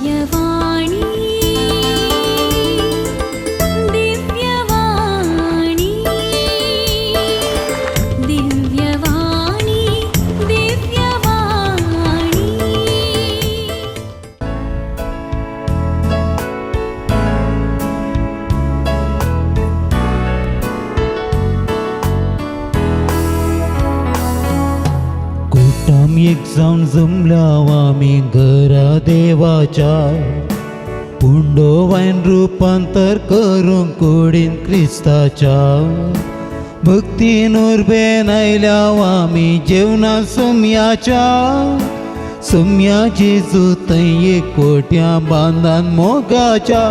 दिव्यवाणी दिव्यवाणी दिव्यवाणी दिव्यवाणी। कुटाम एक जावन जमल्याव आमी घरा देवाच्या, पुंडोवायन रुपांतर करूंक कुडीन क्रिस्ताच्या. भक्तीन उर्बेन आयल्याव आमी जेवणा सोम्याच्या, सोम्या जेजू थंय एकवट्या बांदान मोगाच्या.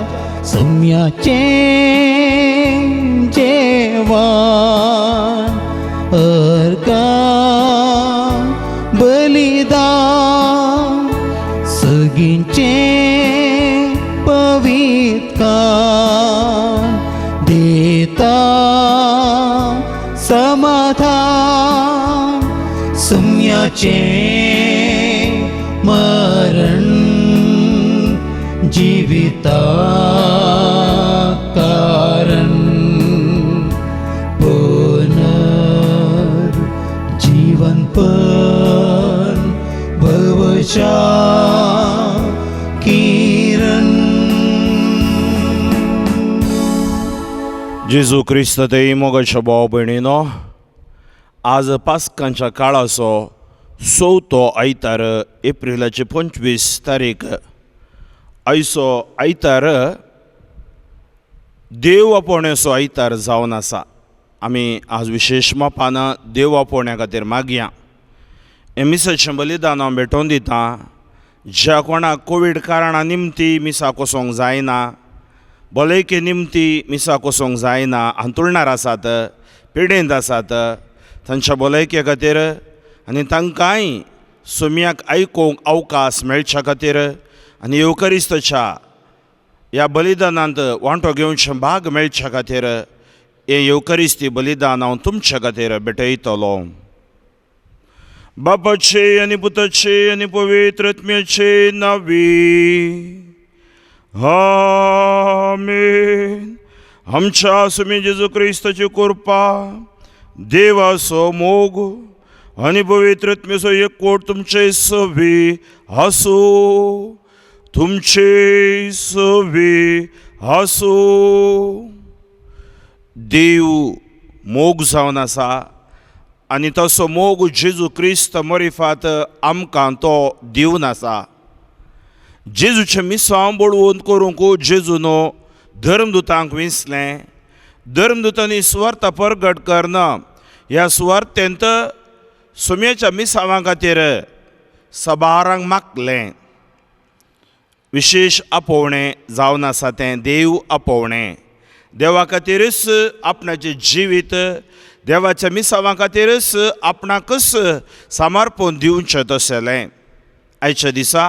सोम्याचें जेवण अर्गां बलिदान सगींचें पवित्रकाम दिता समाधान. सुम्याचें मरण जिविता कारण, पुनर जीवनपण भवशा किरण. जेजू क्रिस्त ते मोगाच्या भाव भयणीनो, आज पास्कांच्या काळाचो चवथो आयतार, एप्रिलाची 25 तारीख. आयचो आयतार देव आपोवण्याचो आयतार जावन आसा. आमी आज विशेश मापान देव आपोवण्या खातीर मागया. हें मिसाचें बलिदान हांव भेटोवन दितां ज्या कोणाक कोवीड कारणा निमती मिसाक वचोंक जायना, भलायके निमती मिसाक वचोंक जायना, हांतुळणार आसात, पिडेंत आसात, तांच्या भलायके खातीर आनी तांकांय सुम्याक आयकूंक अवकाश मेळच्या खातीर आनी येवकरिस्ताच्या ह्या बलिदानांत वांटो घेवचें भाग मेळच्या खातीर हें येवकरिस्ती बलिदान हांव तुमच्या खातीर भेटयतलो. बापाचे आनी पुताचे आनी पवित्र आत्म्याचे नांवी आमेन. आमच्या सुमी जेजू क्रिस्ताची कृपा, देवाचो मोग आनी पवित्र आत्म्याचो एकवट तुमचे सवी आसूं, तुमचे सवी आसूं. देव मोग जावन आसा आनी तसो मोग जेजू क्रिस्त मरिफात आमकां तो दिवन आसा. जेजूचें मिसांव बळवंत करूंक जेजून धर्मदुतांक विंचलें. धर्मदुतांनी सुवार्थ परगट करना ह्या सुवार्थेंत सुम्याच्या मिसांवां खातीर सबारांक मागलें. विशेश आपोवणें जावन आसा तें देव आपोवणें. देवा खातीरच आपणाचें जिवीत, देवाच्या मिसांवां खातीरच आपणाकच समर्पण दिवचें तसलें. आयच्या दिसा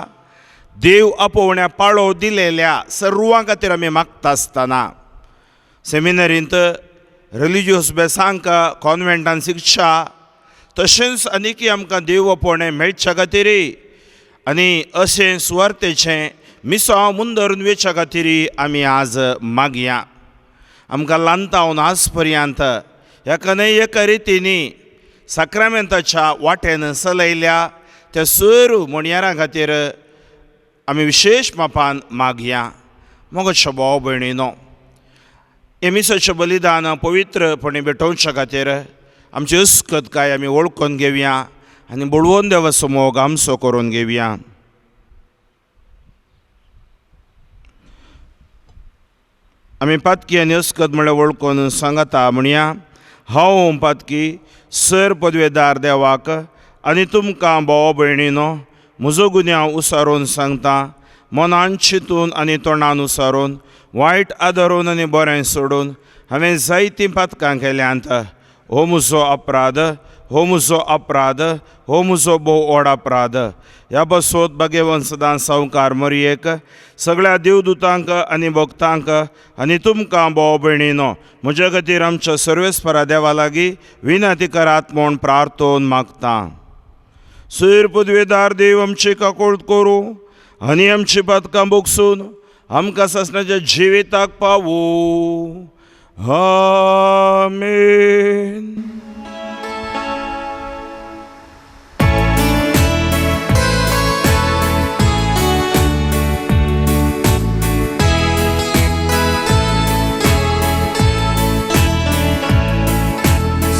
देव आपोवण्या पाळो दिलेल्या सर्वां खातीर आमी मागता आसतना सेमिनरींत, रिलिजियस बेसांक, कॉन्वेंटान शिक्षा, तशेंच आनीकय आमकां देव आपोवणें मेळच्या खातीर आनी अशें सुवार्थेचें मिसांव मुंदरून वेच्या खातीर आमी आज मागया. आमकां ल्हानतावन आज पर्यंत ह्या न्हय एका रितीनी साक्रामेंताच्या वाटेन चलयल्या त्या सर्व म्हणयारां खातीर आमी विशेश मापान मागया. मोगाच्या भाव भयणीनो, हें मिसाचें बलिदान पवित्रपणी भेटोवच्या खातीर आमची अस्कत काय आमी वळखून घेवया आनी बळवंत देवाचो मोग आमचो करून घेवया. आमी पातकी आनी अस्कत म्हळ्यार वळखून सांगता म्हणया, हांव पातकी सर पदवेदार देवाक आनी तुमकां भाव भयणीनो म्हजो गुन्यांव उसारून सांगता. मनान चिंतून आनी तोंडान उसारून, वायट आदरून आनी बरें सोडून हांवें जायतीं पातकां केल्यांत. हो म्हजो अपराध, हो म्हजो अपराध, हो म्हजो भोव व्हड अपराध. ह्या बसोत भाग्यवंत सदां सावकार मरयेक, सगळ्या देवदुतांक आनी भक्तांक आनी तुमकां भाव भयणीनो म्हज्या खातीर आमच्या सर्वेस्परा देवा लागीं विनंती करात म्हूण प्रार्थोन मागता. सैर पदवेदार देव आमची काकोळ करूं आनी आमची पातकां भोगसून आमकां सासणाच्या जिविताक पावू. आमेन.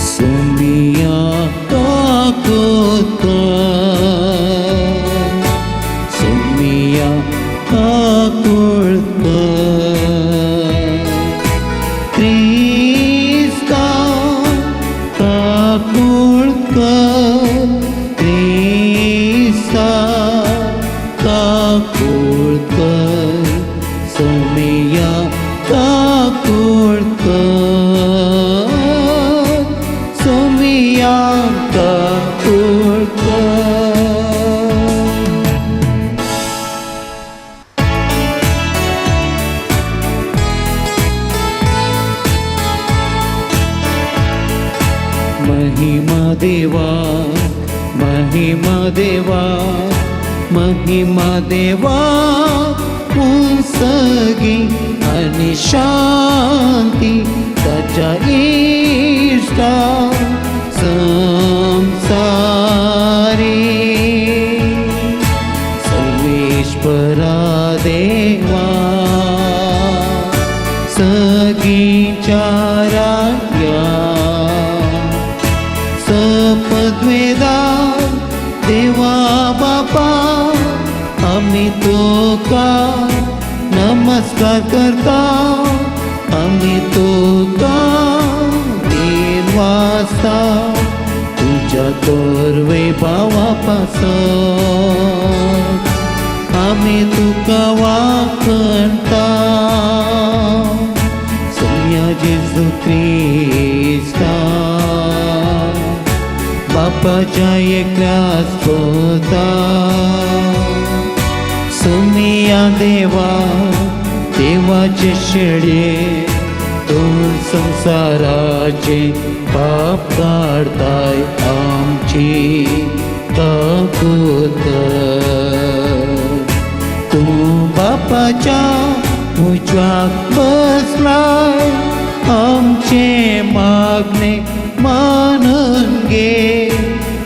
सोमिया काकुता, सोमिया काकुळता, क्रिस्ता काकुळता, क्रिस्ता काकुळता, सोमिया काकुळता, सोमिया काकुळता. महिमा देवा, महिमा देवा, महिमा देवा, पुंसगी आनी शांती ताच्या इश्टा संसारी. सर्वेश्वरा देवा, सगीच्या राया, सपद्वेदा देवा बापा, आमी तुका नमस्कार करता, आमी तुका दिनवासता, तुज्या तोरवे भावा पासत आमी तुका वाखणता. सोम्या जेजू क्रिस्ता, बापाच्या एकल्याच पुता, सोमिया देवा, देवाचे शेळये, तूं संसाराचे पाप काडताय, आमची काकूत. तूं बापाच्या उजव्याक बसलाय, आमचे मागणे मानून घे.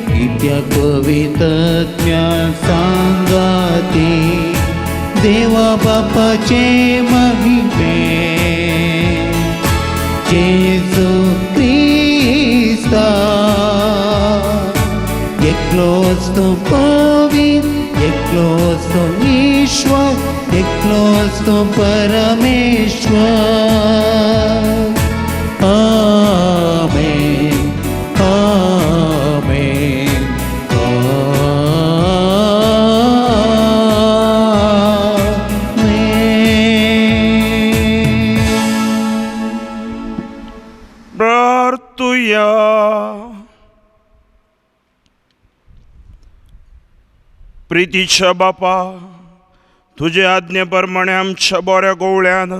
कित्याक पवित्रत्म्या सांगाती देवा बापाचे महिमे, जेजू क्रिस्ता, एकलोच तो पवित्र, एकलोच तो ईश्वर, एकलोच तो परमेश्वर. आमेन, आमेन, आमेन. प्रार्थुया. प्रितीच्या बापा, तुजे आज्ञे प्रमाणे आमच्या बऱ्या गोवळ्यान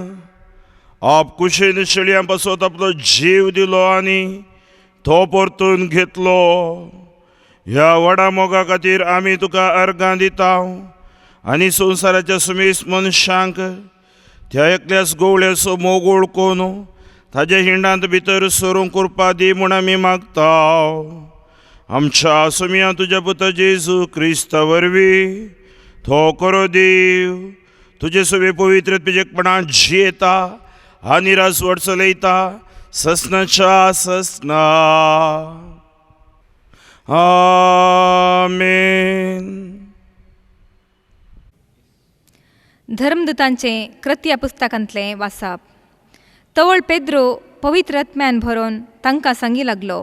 आप कुशीन शेळयां पासत आपलो जीव दिलो आनी तो परतून घेतलो. ह्या व्हडा मोगा खातीर आमी तुका अर्गां दिता आनी संवसाराच्या सुमेस मनशांक त्या एकल्याच गोवळ्याचो मोग वळखून ताज्या हिंडांत भितर सरूंक कृपा दी म्हूण आमी मागता. आमच्या सुमया तुज्या पुता जेजू क्रिस्ता वरवीं तो करो देव तुजे सगळे पवित्र तुजेपणान जियेता आनी राजवट चलयता ससनाच्या ससना. आमेन. धर्मदूतांचें कृत्या पुस्तकांतलें वासाप. तवळ पेद्रो पवित्र आत्म्यान भरोन तांकां सांगी लागलो,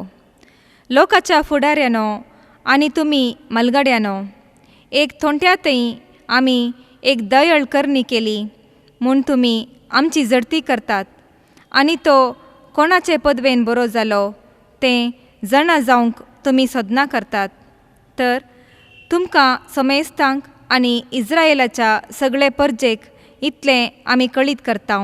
लोकाच्या फुडाऱ्यानो आनी तुमी मलगड्यानो, एक थोंट्यातय आमी एक दयळ करणी केली म्हूण तुमी आमची जडती करतात आनी तो कोणाचे पदवेन बरो जालो तें जाणा जावंक तुमी सदना करतात. तर तुमकां समेस्तांक आनी इज्रायलाच्या सगळे परजेक इतलें आमी कळीत करता,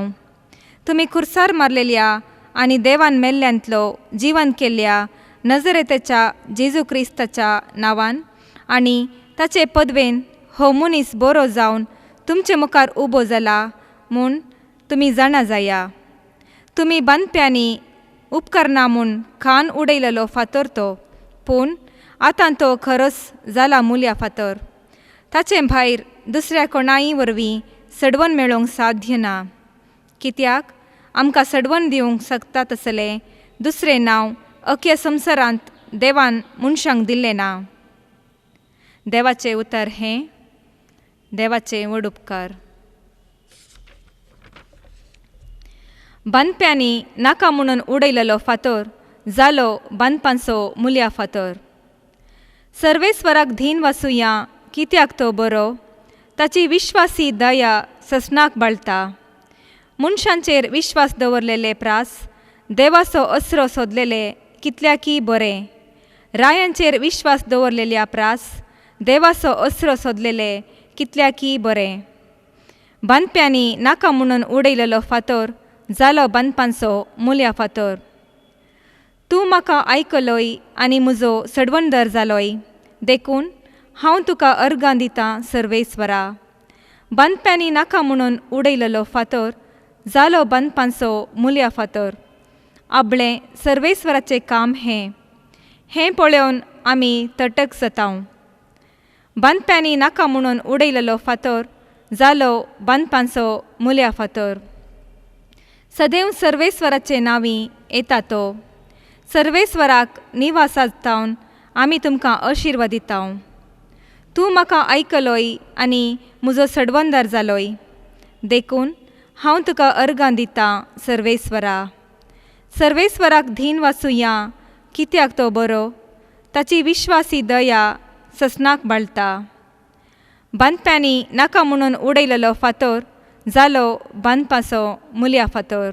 तुमी खुर्सार मारलेल्या आनी देवान मेल्ल्यांतलो जिवन केल्ल्या नजरेतेच्या जेजू क्रिस्ताच्या नांवान आनी ताचे पदवेन हो मनीस बरो जावन तुमचे मुखार उबो जाला म्हूण तुमी जाणा जाया. तुमी बांदप्यांनी उपकरना म्हूण खान उडयलेलो फातर तो, पूण आतां तो खरोच जाला मुल्या फातर. ताचे भायर दुसऱ्या कोणाय वरवीं सडवण मेळोवंक साध्य ना, कित्याक आमकां सडवण दिवंक शकता तसलें दुसरें नांव अख्या संवसारांत देवान मनशांक दिल्लें ना. देवाचें उतर हें. देवाचें व्हड उपकार. बांदप्यांनी नाका म्हणून उडयलेलो फातर जालो बांदपांचो मुल्या फातर. सर्वेस्वराक धीन वासुया, कित्याक तो बरो, ताची विश्वासी दया ससनाक बाळटा. मनशांचेर विश्वास दवरलेले प्रास देवाचो असरो सोदलेले कितल्याकी बरें. रायांचेर विश्वास दवरलेल्या प्रास देवाचो असरो सोदलेले कितल्याकी बरें. बांदप्यांनी नाका म्हणून उडयलेलो फातर जालो बांदपांचो मुल्या फातर. तूं म्हाका आयकलोय आनी म्हजो सडवणदार जालोय, देखून हांव तुका अर्गां दितां सर्वेस्वरा. बांदप्यांनी नाका म्हणून उडयलेलो फातर जालो बांदपांचो मुल्या फातर. आपलें सर्वेस्वराचें काम हें, हें पळोवन आमी तटक जाता. बांदप्यांनी नाका म्हणून उडयलेलो फातर जालो बांदपांचो मुल्या फातर. सदैव सर्वेस्वराचे नांवी येता तो. सर्वेस्वराक निवासातावन आमी तुमकां आशिर्वाद दिता. तूं म्हाका आयकलोय आनी म्हजो सडवणदार जालोय, देखून हांव तुका अर्गां दितां सर्वेस्वरा. सर्वेस्वराक धीन वासुया, कित्याक तो बरो, ताची विश्वासी दया ससनाक बाळटा. बांदप्यांनी नाका म्हणून उडयलेलो फातर जालो बांदपाचो मुल्या फातर.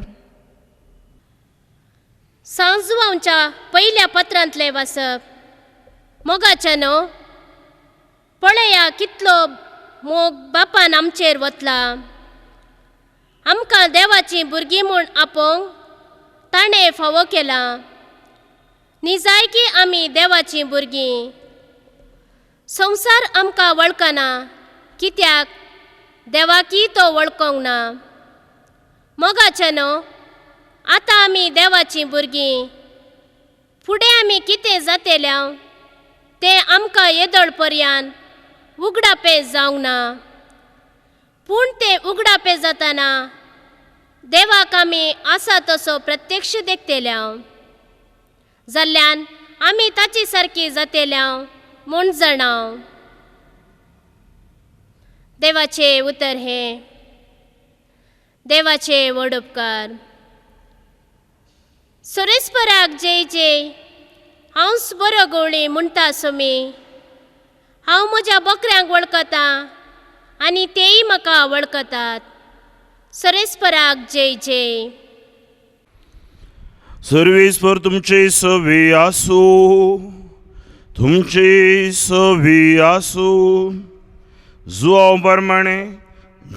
सांजुवांच्या पयल्या पत्रांतलें वाचप. मोगाच्या न्हू, पळया कितलो मोग बापान आमचेर वतला. आमकां देवाचीं भुरगीं म्हूण आपोवंक ताणें फावो केलां. निजायकी आमी देवाचीं भुरगीं. संवसार आमकां वळखना, कित्याक देवाकी तो वळखोंक ना. मोगाच्या न्हू, आतां आमी देवाचीं भुरगीं. फुडें आमी कितें जातेल्या तें आमकां येदोळ पर्यान उगडापें जावंक ना, पूण तें उगडापें जाताना देवाक आमी आसा तसो प्रत्यक्ष देखतेल्या, जाल्ल्यान आमी ताची सारकी जातेल्या म्हूण जाणाव. देवाचें उतर हें. देवाचें व्हड उपकार. सुरेस्पराक जय जय. हांवच बरो गवळी म्हणटा सोमी. हांव म्हज्या बकऱ्यांक वळखतां आनी तेय म्हाका वळखतात. सरेस्पराक जय जय. सर्वेस्पर तुमचे सवी आसूं, तुमचे सवी आसूं. जुआंव प्रमाणे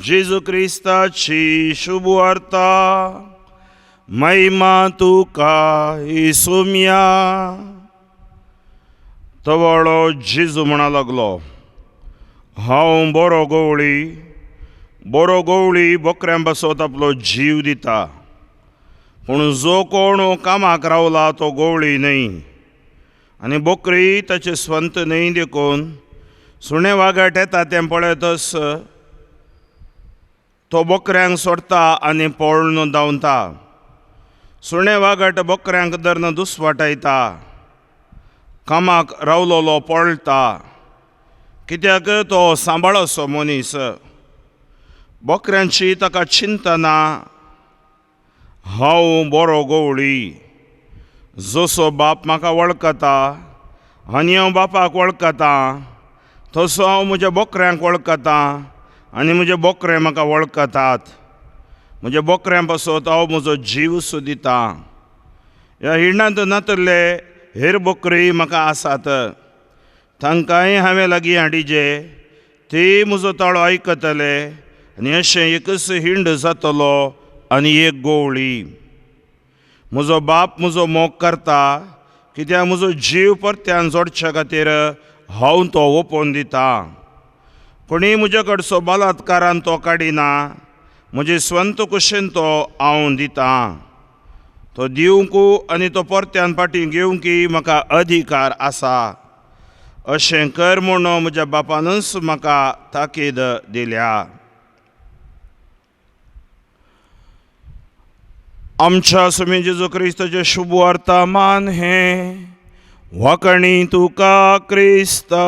जेजू क्रिस्ताची शुभ वार्ता. महिमा तुका येसुम्या. तवळो जेजू म्हणा लागलो, हांव बरो गवळी. बरो गवळी बकऱ्यां पासत आपलो जीव दिता, पूण जो कोण कामाक रावला तो गवळी न्हय, आनी बकरी ताचे स्वंत न्हय. देखून सुणें वागाट येता तें पळयतच तो बकऱ्यांक सोडटा आनी पळून धांवता. सुणें वागाट बकऱ्यांक धरून दुस्वाटायता. कामाक रावलोलो पळटा, कित्याक तो सांबाळसो मनीस. बकऱ्यांची ताका चिंता ना. हांव बरो गवळी, जसो बाप म्हाका वळखता आनी हांव बापाक वळखता, तसो हांव म्हज्या बकऱ्यांक वळखता आनी म्हजे बकरे म्हाका वळखतात. म्हज्या बकऱ्यां पासत हांव म्हजो जीव सुद्दां दिता. ह्या हिंडांत नातले हेर बकरी म्हाका आसात, तांकांय हांवें लागीं हाडिजे, ते म्हजो ताळो आयकतले आनी अशें एकच हिंड जातलो आनी एक गवळी. म्हजो बाप म्हजो मोग करता, कित्याक म्हजो जीव परत्यान जोडच्या खातीर हांव तो ओपोवन दिता. कोणीय म्हज्या कडचो बलात्कारान तो काडिना, म्हजे स्वंत कुशेन तो हांव दितां. तो दिवंक आनी तो परत्यान फाटीं घेवंक म्हाका अधिकार आसा. अशें कर म्हूण म्हज्या बापानूच म्हाका ताकीद दिल्या. आमच्या स्वामी जेजू क्रिस्ताचें शुभ वर्तमान हें. वाकणी तुका क्रिस्ता.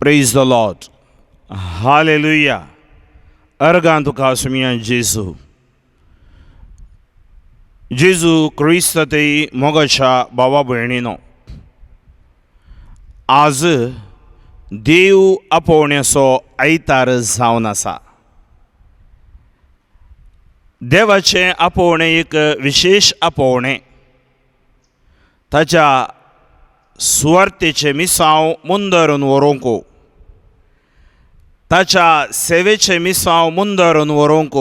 Praise the Lord. Hallelujah. अर्गां तुका सुमिया जेजू. जेजू क्रिस्त ते मोगाच्या भावा भयणीनो, आज देव आपोवण्याचो आयतार जावन आसा. देवाचें आपोवणें एक विशेश आपोवणें, ताच्या सुवार्थेचें मिसांव मुंदरून व्हरूंक, ताच्या सेवेचें मिसांव मुंदरून व्हरूंक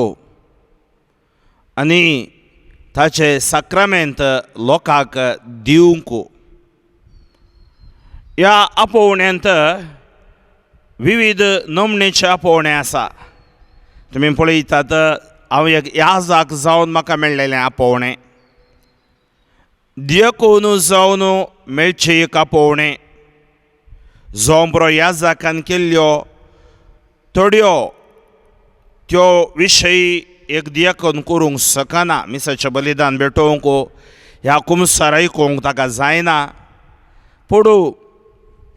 आनी ताचें साक्रामेंत लोकांक दिवंक. ह्या आपोवण्यांत विविध नमणेचें आपोवणें आसा. तुमी पळयतात, हांव एक याजाक जावन म्हाका मेळ्ळेलें आपोवणें, दियकोन जावन मेळचें एक आपोवणें, जावं बरो याजाकान केल्ल्यो थोड्यो त्यो विशयी एक दियकन करूंक शकना. मिसाचें बलिदान भेटोवंक ह्या कुमसार आयकूंक ताका जायना, पूण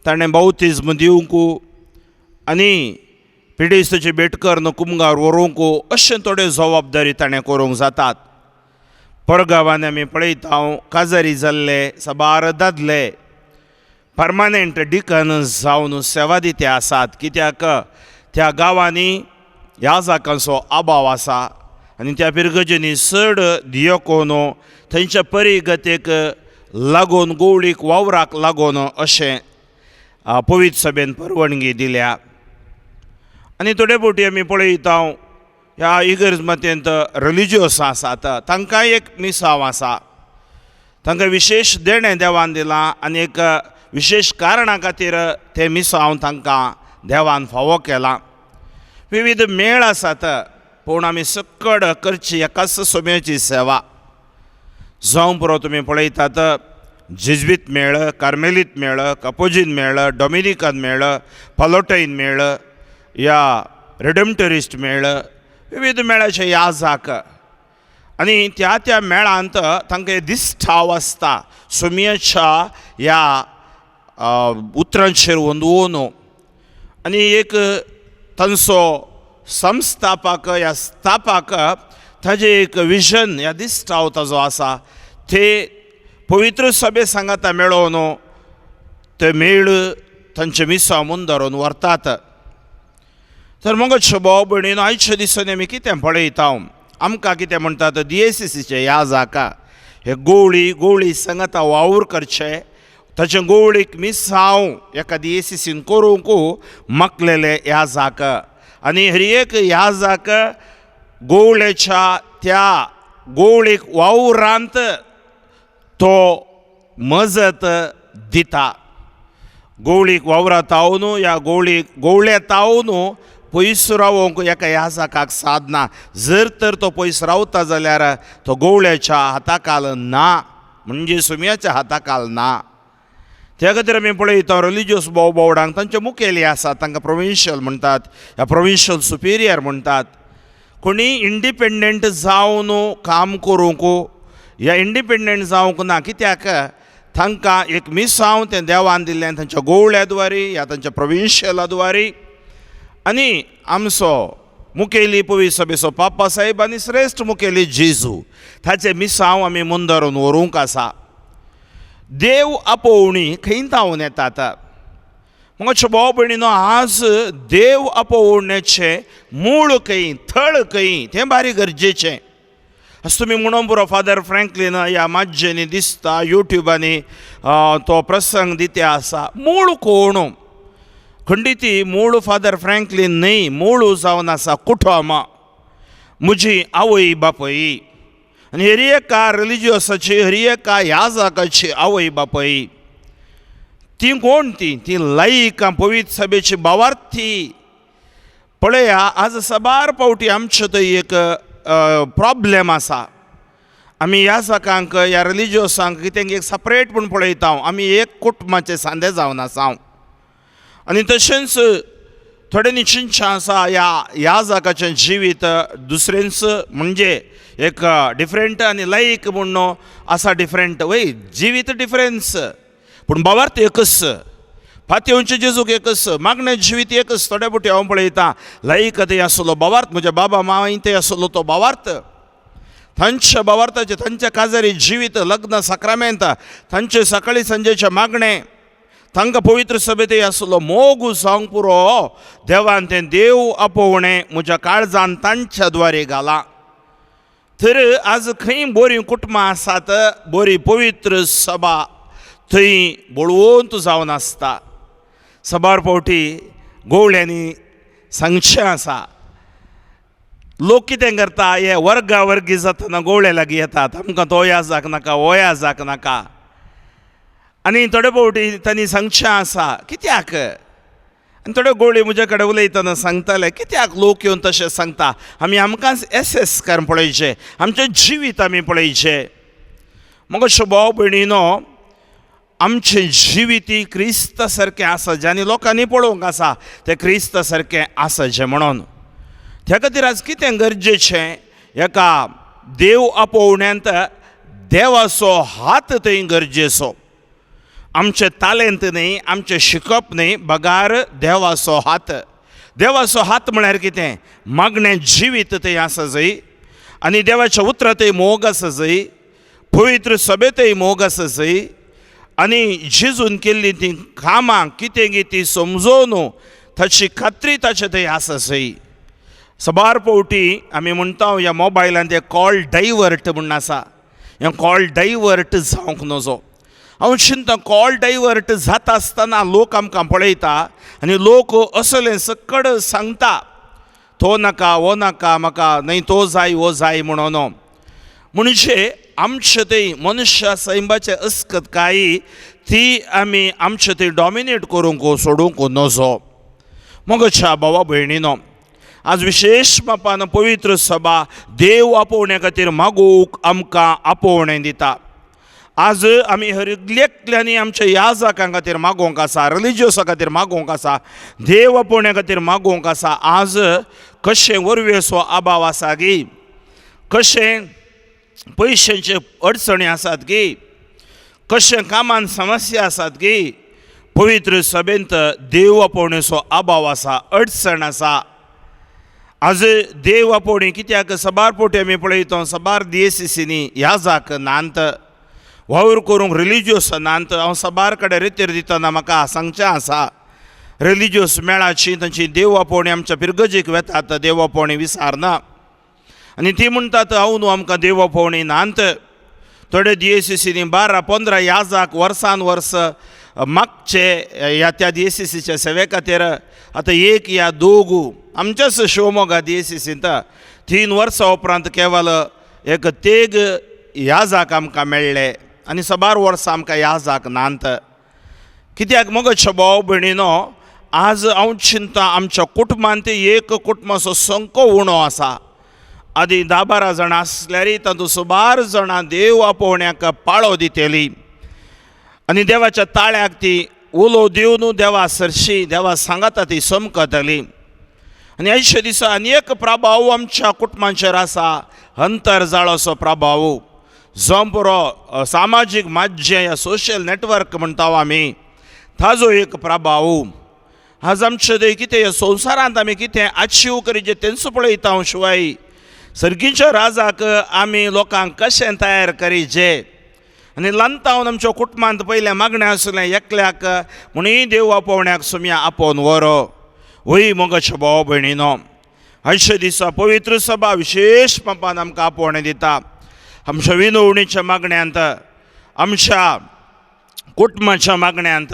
ताणें बावतिज्म दिवंक आनी पिडेस्ताची भेट करून कुमगार व्हरूंक अशें थोड्यो जबाबदारी ताणें करूंक जातात. परगांवांनी आमी पळयता, काजारी जाल्ले साबार दादले परमानंट डिकन जावन सेवा दिते आसात, कित्याक त्या गांवांनी ह्या जाकांचो अभाव आसा आनी त्या पिरगजेंनी चड दियकोन थंयच्या परिगतेक लागून गोवळीक वावराक लागून अशें पवित्र सभेन परवानगी दिल्या. आनी थोडे फावटी आमी पळयता ह्या इगर्ज मातयेंत रिलिजियस आसात, तांकांय एक मिसांव आसा, तांकां विशेश देणें देवान दिलां आनी एक विशेश कारणा खातीर तें मिसांव तांकां देवान फावो केलां. विविध मेळ आसात, पूण आमी सकड करची एकाच सोम्याची सेवा. जावं पुरो तुमी पळयतात, जेज्वीत मेळ, कार्मेलीत मेळ, कापोजीन मेळ, डॉमिनिकन मेळ, पालोटायन मेळ, या रिडमटरिस्ट मेळ, विविध मेळाचे याजाक. आनी त्या त्या मेळांत तांकां दिश्टाव आसता सोम्याच्या ह्या उतरांचेर वंदवून आनी एक तांचो संस्थापक ह्या स्थापक ताजें एक विजन ह्या दिश्टाव ताजो आसा, ते पवित्र सभे सांगाता मेळोवन ते मेळ तांचे मिसां मुंदरून व्हरतात. तर मगो भाव भयणीन, आयच्या दिसांनी आमी कितें पळयता, आमकां कितें म्हणटात डीएसीसीचे ह्या जाका हे गोवळी गोवळी सांगाता वावर करचे, ताचें गोवळीक मिसांव एका डीएसीसीन करूंक मागलेले ह्या जाक. आनी हर एक ह्या जाक गोवळेच्या त्या गोवळीक वावरांत तो मजत दिता. गोवळीक वावरा तावन ह्या गोवळीक गोवळे तावन पयस रावोंक एका ह्या जाकाक सादना. जर तर तो पयस रावता जाल्यार तो गोवळ्याच्या हाताकाल ना, म्हणजे सुम्याच्या हाताकाल ना. त्या खातीर आमी पळयता रिलिजियस भाव भावडांक तांचे मुखेली आसात, तांकां प्रोविन्शियल म्हणटात ह्या प्रोविन्शियल सुपिरियर म्हणटात. कोणी इंडिपेंडंट जावन काम करूंक ह्या इंडिपेंडंट जावंक ना, कित्याक तांकां एक मिसांव तें देवान दिल्लें तांच्या गोवळ्या द्वारी ह्या तांच्या प्रोविन्शियला द्वारी. आनी आमचो मुखेली पवित्र सभेचो पापा साहेब आनी श्रेश्ठ मुखेली जेजू ताचें मिसांव आमी मुंदरून व्हरूंक आसा. देव आपोवणी खंय तावन येतात. मगो भाव भयणीनो, आज देव आपोवण्याचें मूळ खंय, थळ खंय तें बारी गरजेचें. अशें तुमी म्हणून पुरो, फादर फ्रँकलीन ह्या माज्जेंनी दिसता, युट्युबांनी तो प्रसंग दिते आसा. मूळ कोण खंडिती मूळ फादर फ्रँकलीन न्हय, मूळ जावन आसा कुटुंब, म्हजी आवय बापय आनी हर एका रिलिजियसाची, हर एका ह्या जाकाची आवय बापय. तीं कोण तीं तीं लायकां पवित्र सभेची भावार्थी. पळया आज साबार फावटी आमचे थंय एक प्रॉब्लेम आसा. आमी ह्या जाकांक ह्या रिलिजियसांक कितें एक सपरेट म्हूण पळयता. आमी एक कुटुंबाचे सांदे जावन आसा. आनी तशेंच थोड्यांनी चिंतचें आसा ह्या ह्या जागाचें जिवीत दुसरेंच म्हणजे एक डिफरंट आनी लायक म्हूण आसा डिफरंट. वय जिवीत डिफरंस पूण भावार्थ एकच, फातेवचे जेजूक एकच, मागणें जिवीत एकच. थोडे फावटी हांव पळयतां लायक थंय आसलो भावार्थ, म्हज्या बाबा मांय थंय आसलो तो भावार्थ, तांच्या भावार्थाचें तांच्या काजारी जिवीत, लग्न साक्रामेंत, तांचे सकाळी सांजेचें मागणें, तांकां पवित्र सभेंत आसलो मोग जावंक पुरो. देवान तें देव आपोवणें म्हज्या काळजान तांच्या द्वारे घालां. तर आज खंय बरीं कुटुंबां आसात, बरी पवित्र सभा थंय बळवंत जावन आसता. साबार फावटी गोवळ्यांनी सांगचें आसा, लोक कितें करता हे वर्गा वर्गी जातना गोवळे लागीं येतात, आमकां तो याजाक नाका हो याजाक नाका. आनी थोडे फावटी तांणी सांगचें आसा कित्याक. आनी थोडे गोवळे म्हजे कडेन उलयतना सांगताले कित्याक लोक येवन तशें सांगता. आमी आमकांच एसएस करून पळयचें, आमचें जिवीत आमी पळयचें. मगो भाव भयणीनो, आमचें जिवीत क्रिस्ता सारकें आसा, ज्यानी लोकांनी पळोवंक आसा तें क्रिस्ता सारकें आसा जें म्हणून. त्या खातीर आज कितें गरजेचें, एका देव आपोवण्यांत देवाचो हात थंय गरजेचो. आमचें तालेंत न्ही, आमचें शिकप न्ही, बगार देवाचो हात. देवाचो हात म्हळ्यार कितें, मागणें जिवीत थंय आसा जंय, आनी देवाच्या उतरां थंय मोग आसा जंय, पवित्र सभेंतय मोग आसा जंय, आनी जेजून केल्लीं तीं कामां कितें गी ती समजोवन ताची खात्री ताचे थंय आसा जंय. साबार फावटी आमी म्हणटा ह्या मोबायलान ते कॉल डायवर्ट म्हूण आसा, हें कॉल डायवर्ट जावंक नजो. हांव चिंता कॉल डायवर्ट जाता आसतना लोक आमकां पळयता आनी लोक असलें सकड सांगता, तो नाका हो नाका म्हाका न्हय, तो जाय हो जाय म्हणून. म्हणजे आमचे थंय मनुष्य सैमाचे अस्कतकाय ती आमी आमचे थंय डॉमिनेट करूंक सोडूंक नजो. मगोच्या भावा भयणीनो, आज विशेश मापान पवित्र सभा देव आपोवण्या खातीर मागूंक आमकां आपोवणें दिता. आज आमी हर एकल्यांनी आमच्या याजाकां खातीर मागोवंक आसा, रिलिजियसा खातीर मागोवंक आसा, देव आपोवण्या खातीर मागोवंक आसा. आज कशें वरवेसो अभाव आसा गी, कशें पयशांचे अडचणी आसात गी, कशें कामान समस्या आसात गी, पवित्र सभेंत देव आपोवण्याचो अभाव आसा, अडचण आसा. आज देव आपोवणी कित्याक साबार फावटी आमी पळयता साबार दियेसींनी याजाक नांत वावर करूंक रिलिजियस नांत. हांव साबार कडेन रेतीर दितना म्हाका सांगचें आसा, रिलिजियस मेळाची तांची देव आपोवणी आमच्या पिरगजेक वेतात, देव आपोवणी विसारना. आनी ती म्हणटात हांव न्हू आमकां देव आपोवणी नांत. थोडे दियेसींनी 12-15 याजाक वर्सान वर्स मागचे ह्या त्या दियेसीच्या सेवे खातीर. आतां एक या दोग आमच्याच शिवमोगा दियेसींत 3 वर्सां उपरांत केवल एक तेग याजाक आमकां मेळ्ळे आनी साबार वर्सां आमकां याजाक नांत. कित्याक मगो भाव भयणीनो, आज हांव चिंता आमच्या कुटुंबांत एक कुटुंबाचो संको उणो आसा. आदी 10-12 जाणां आसल्यारय तातूंत सुमार जाणां देव आपोवण्याक पाळो दितली आनी देवाच्या ताळ्याक ती उलो दिवन देवा सरशी देवा सांगाता ती समकतली. आनी आयच्या दिसा आनी एक प्रभाव आमच्या कुटुंबांचेर आसा, अंतरजाळाचो प्रभाव, जो पुरो सामाजीक माध्यम या सोशल नेटवर्क म्हणटा आमी, ताजो एक प्रभाव. आज आमचे थंय कितें संवसारांत आमी कितें अचीव करीचे तेंच पळयता, शिवाय सर्गीच्या राजाक आमी लोकांक कशें तयार करीचे. आनी ल्हानतावन आमच्या कुटुंबांत पयलें मागणें आसलें एकल्याक म्हणूय देव आपोवण्याक सुमया आपोवन व्हरो. वय मोगाच्या भाव भयणीनो, आयच्या दिसा पवित्र सभा विशेश मापान आमकां आपोवणें दिता. आमच्या विनवणीच्या मागण्यांत, आमच्या कुटुंबाच्या मागण्यांत,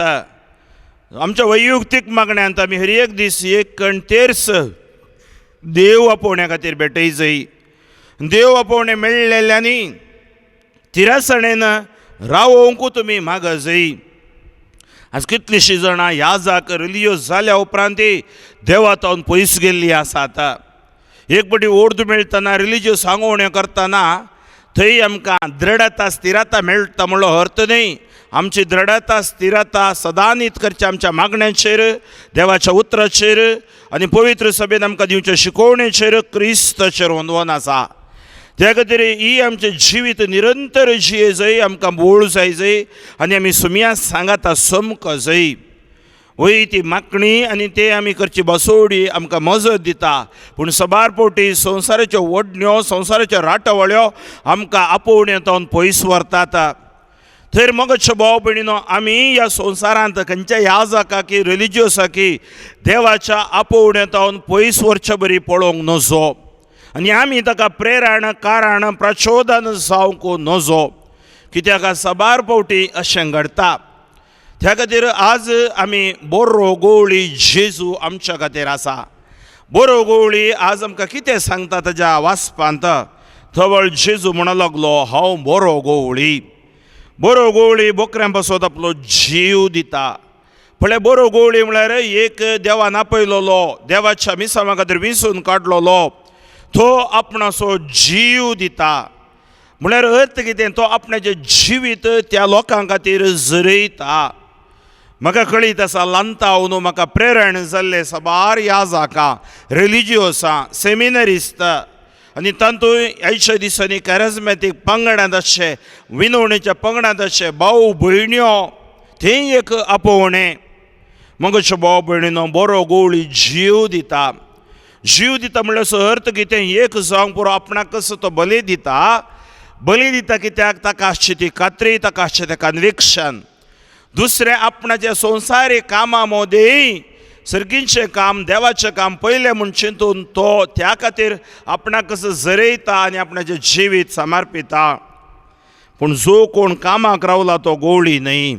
आमच्या वैयक्तीक मागण्यांत आमी हर एक दीस एक कण तेर्स देव आपोवण्या खातीर भेटय जाय. देव आपोवणें मेळ्ळेल्यांनी तिरासणेन रावोवंकू तुमी माग जाय. आज कितलींशीं जाणां याजाक रिलिजियस जाल्या उपरांत देवा तावन पयस गेल्लीं आसात. एक पटी ओर्द मेळटना रिलिजियस आंगोवण्यो करतना थंय आमकां दृढता स्थिरता मेळटा म्हणलो अर्थ न्हय. आमची दृढता स्थिरता सदांनीत करच्या आमच्या मागण्यांचेर, देवाच्या उतराचेर आनी पवित्र सभेन आमकां दिवच्या शिकोवणेचेर क्रिस्ताचेर अंदवन आसा. त्या खातीर ही आमचें जिवीत निरंतर जिये जाय, आमकां बोळ जाय जाय आनी आमी सुमया सांगाता समक जाय. वय ती मागणी आनी ते आमी करची बसोवडी आमकां मजत दिता, पूण सबार फावटी संवसाराच्यो ओडण्यो, संवसाराच्यो राटावळ्यो आमकां आपोवण्यो तावन पयस व्हरतात. थंय मगोच्यो भाव भयणीनो, आमी ह्या संवसारांत खंयच्या याजका की रिलिजियसा की देवाच्या आपोवण्या तावन पयस व्हरचे बरी पळोवंक नजो आनी आमी ताका प्रेरण कारण प्रचोदन जावंक नजो, कित्याक सबार फावटी अशें घडटा. त्या खातीर आज आमी बरो गोवळी जेजू आमच्या खातीर आसा. बरो गोवळी आज आमकां कितें सांगता ताज्या वाचपांत, थवळ जेजू म्हणूंक लागलो, हांव बरो गोवळी. बरो गोवळी बोकऱ्यां पासत आपलो जीव दिता. पळय, बरो गोवळी म्हळ्यार एक देवान आपयलोलो, देवाच्या मिसांवा खातीर विसून काडलोलो, तो आपणाचो जीव दिता. म्हळ्यार अर्थ कितें, तो आपणाचें जिवीत त्या लोकां खातीर झरयता. म्हाका कळीत आसा, ल्हानता न्हू म्हाका प्रेरण जाल्लें साबार याजाकां, रिलिजियोसां, सेमिनरिस्त आनी तातूंत आयच्या दिसांनी कॅरिज्मॅटीक पंगडांत आसचे, विनवणेच्या पंगडांत आसचे भाव भयण्यो, थंय एक आपोवणें. मगोच्यो भाव भयणीनो, बरो गोवळी जीव दिता. जीव दिता म्हणल्यार असो अर्थ कितें, एक जावंक पुरो आपणाकच तो बली दिता. बली दिता कित्याक, ताका आसची ती खात्री, ताका आसचें तें कन्विक्शन. दुसरें, आपणाच्या संवसारीक कामां मदीं सर्गीचें काम, देवाचें काम पयलें म्हूण चिंतून तो त्या खातीर आपणाकच झरयता आनी आपणाचें जिवीत समर्पिता. पूण जो कोण कामाक रावला तो गोवळी न्हय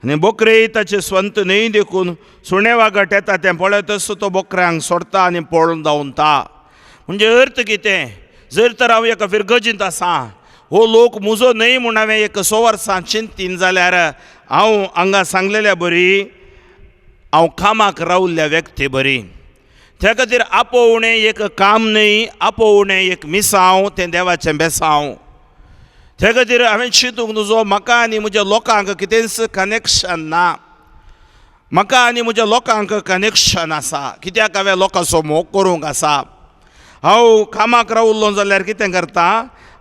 आनी बोकरे ताचे स्वंत न्हय, देखून सुणे वागट येता तें पळयतच तो बोकऱ्यांक सोडटा आनी पळोवन धांवता. म्हणजे अर्थ कितें, जर तर हांव एका फिरगजींत आसा, हो लोक म्हजो न्हय म्हूण हांवें एक 100 वर्सां चिंतीन जाल्यार हांव हांगा सांगलेल्या बरी हांव कामाक रावल्ल्या व्यक्ती बरी. त्या खातीर आपोवणें एक काम न्हय, आपोवणें एक मिसांव, तें देवाचें बेसांव. त्या खातीर हांवें चिंतूंक नजो म्हाका आनी म्हज्या लोकांक कितेंच कनेक्शन ना, म्हाका आनी म्हज्या लोकांक कनेक्शन आसा, कित्याक हांवें लोकांचो मोग करूंक आसा. हांव कामाक रावल्लो जाल्यार कितें करता,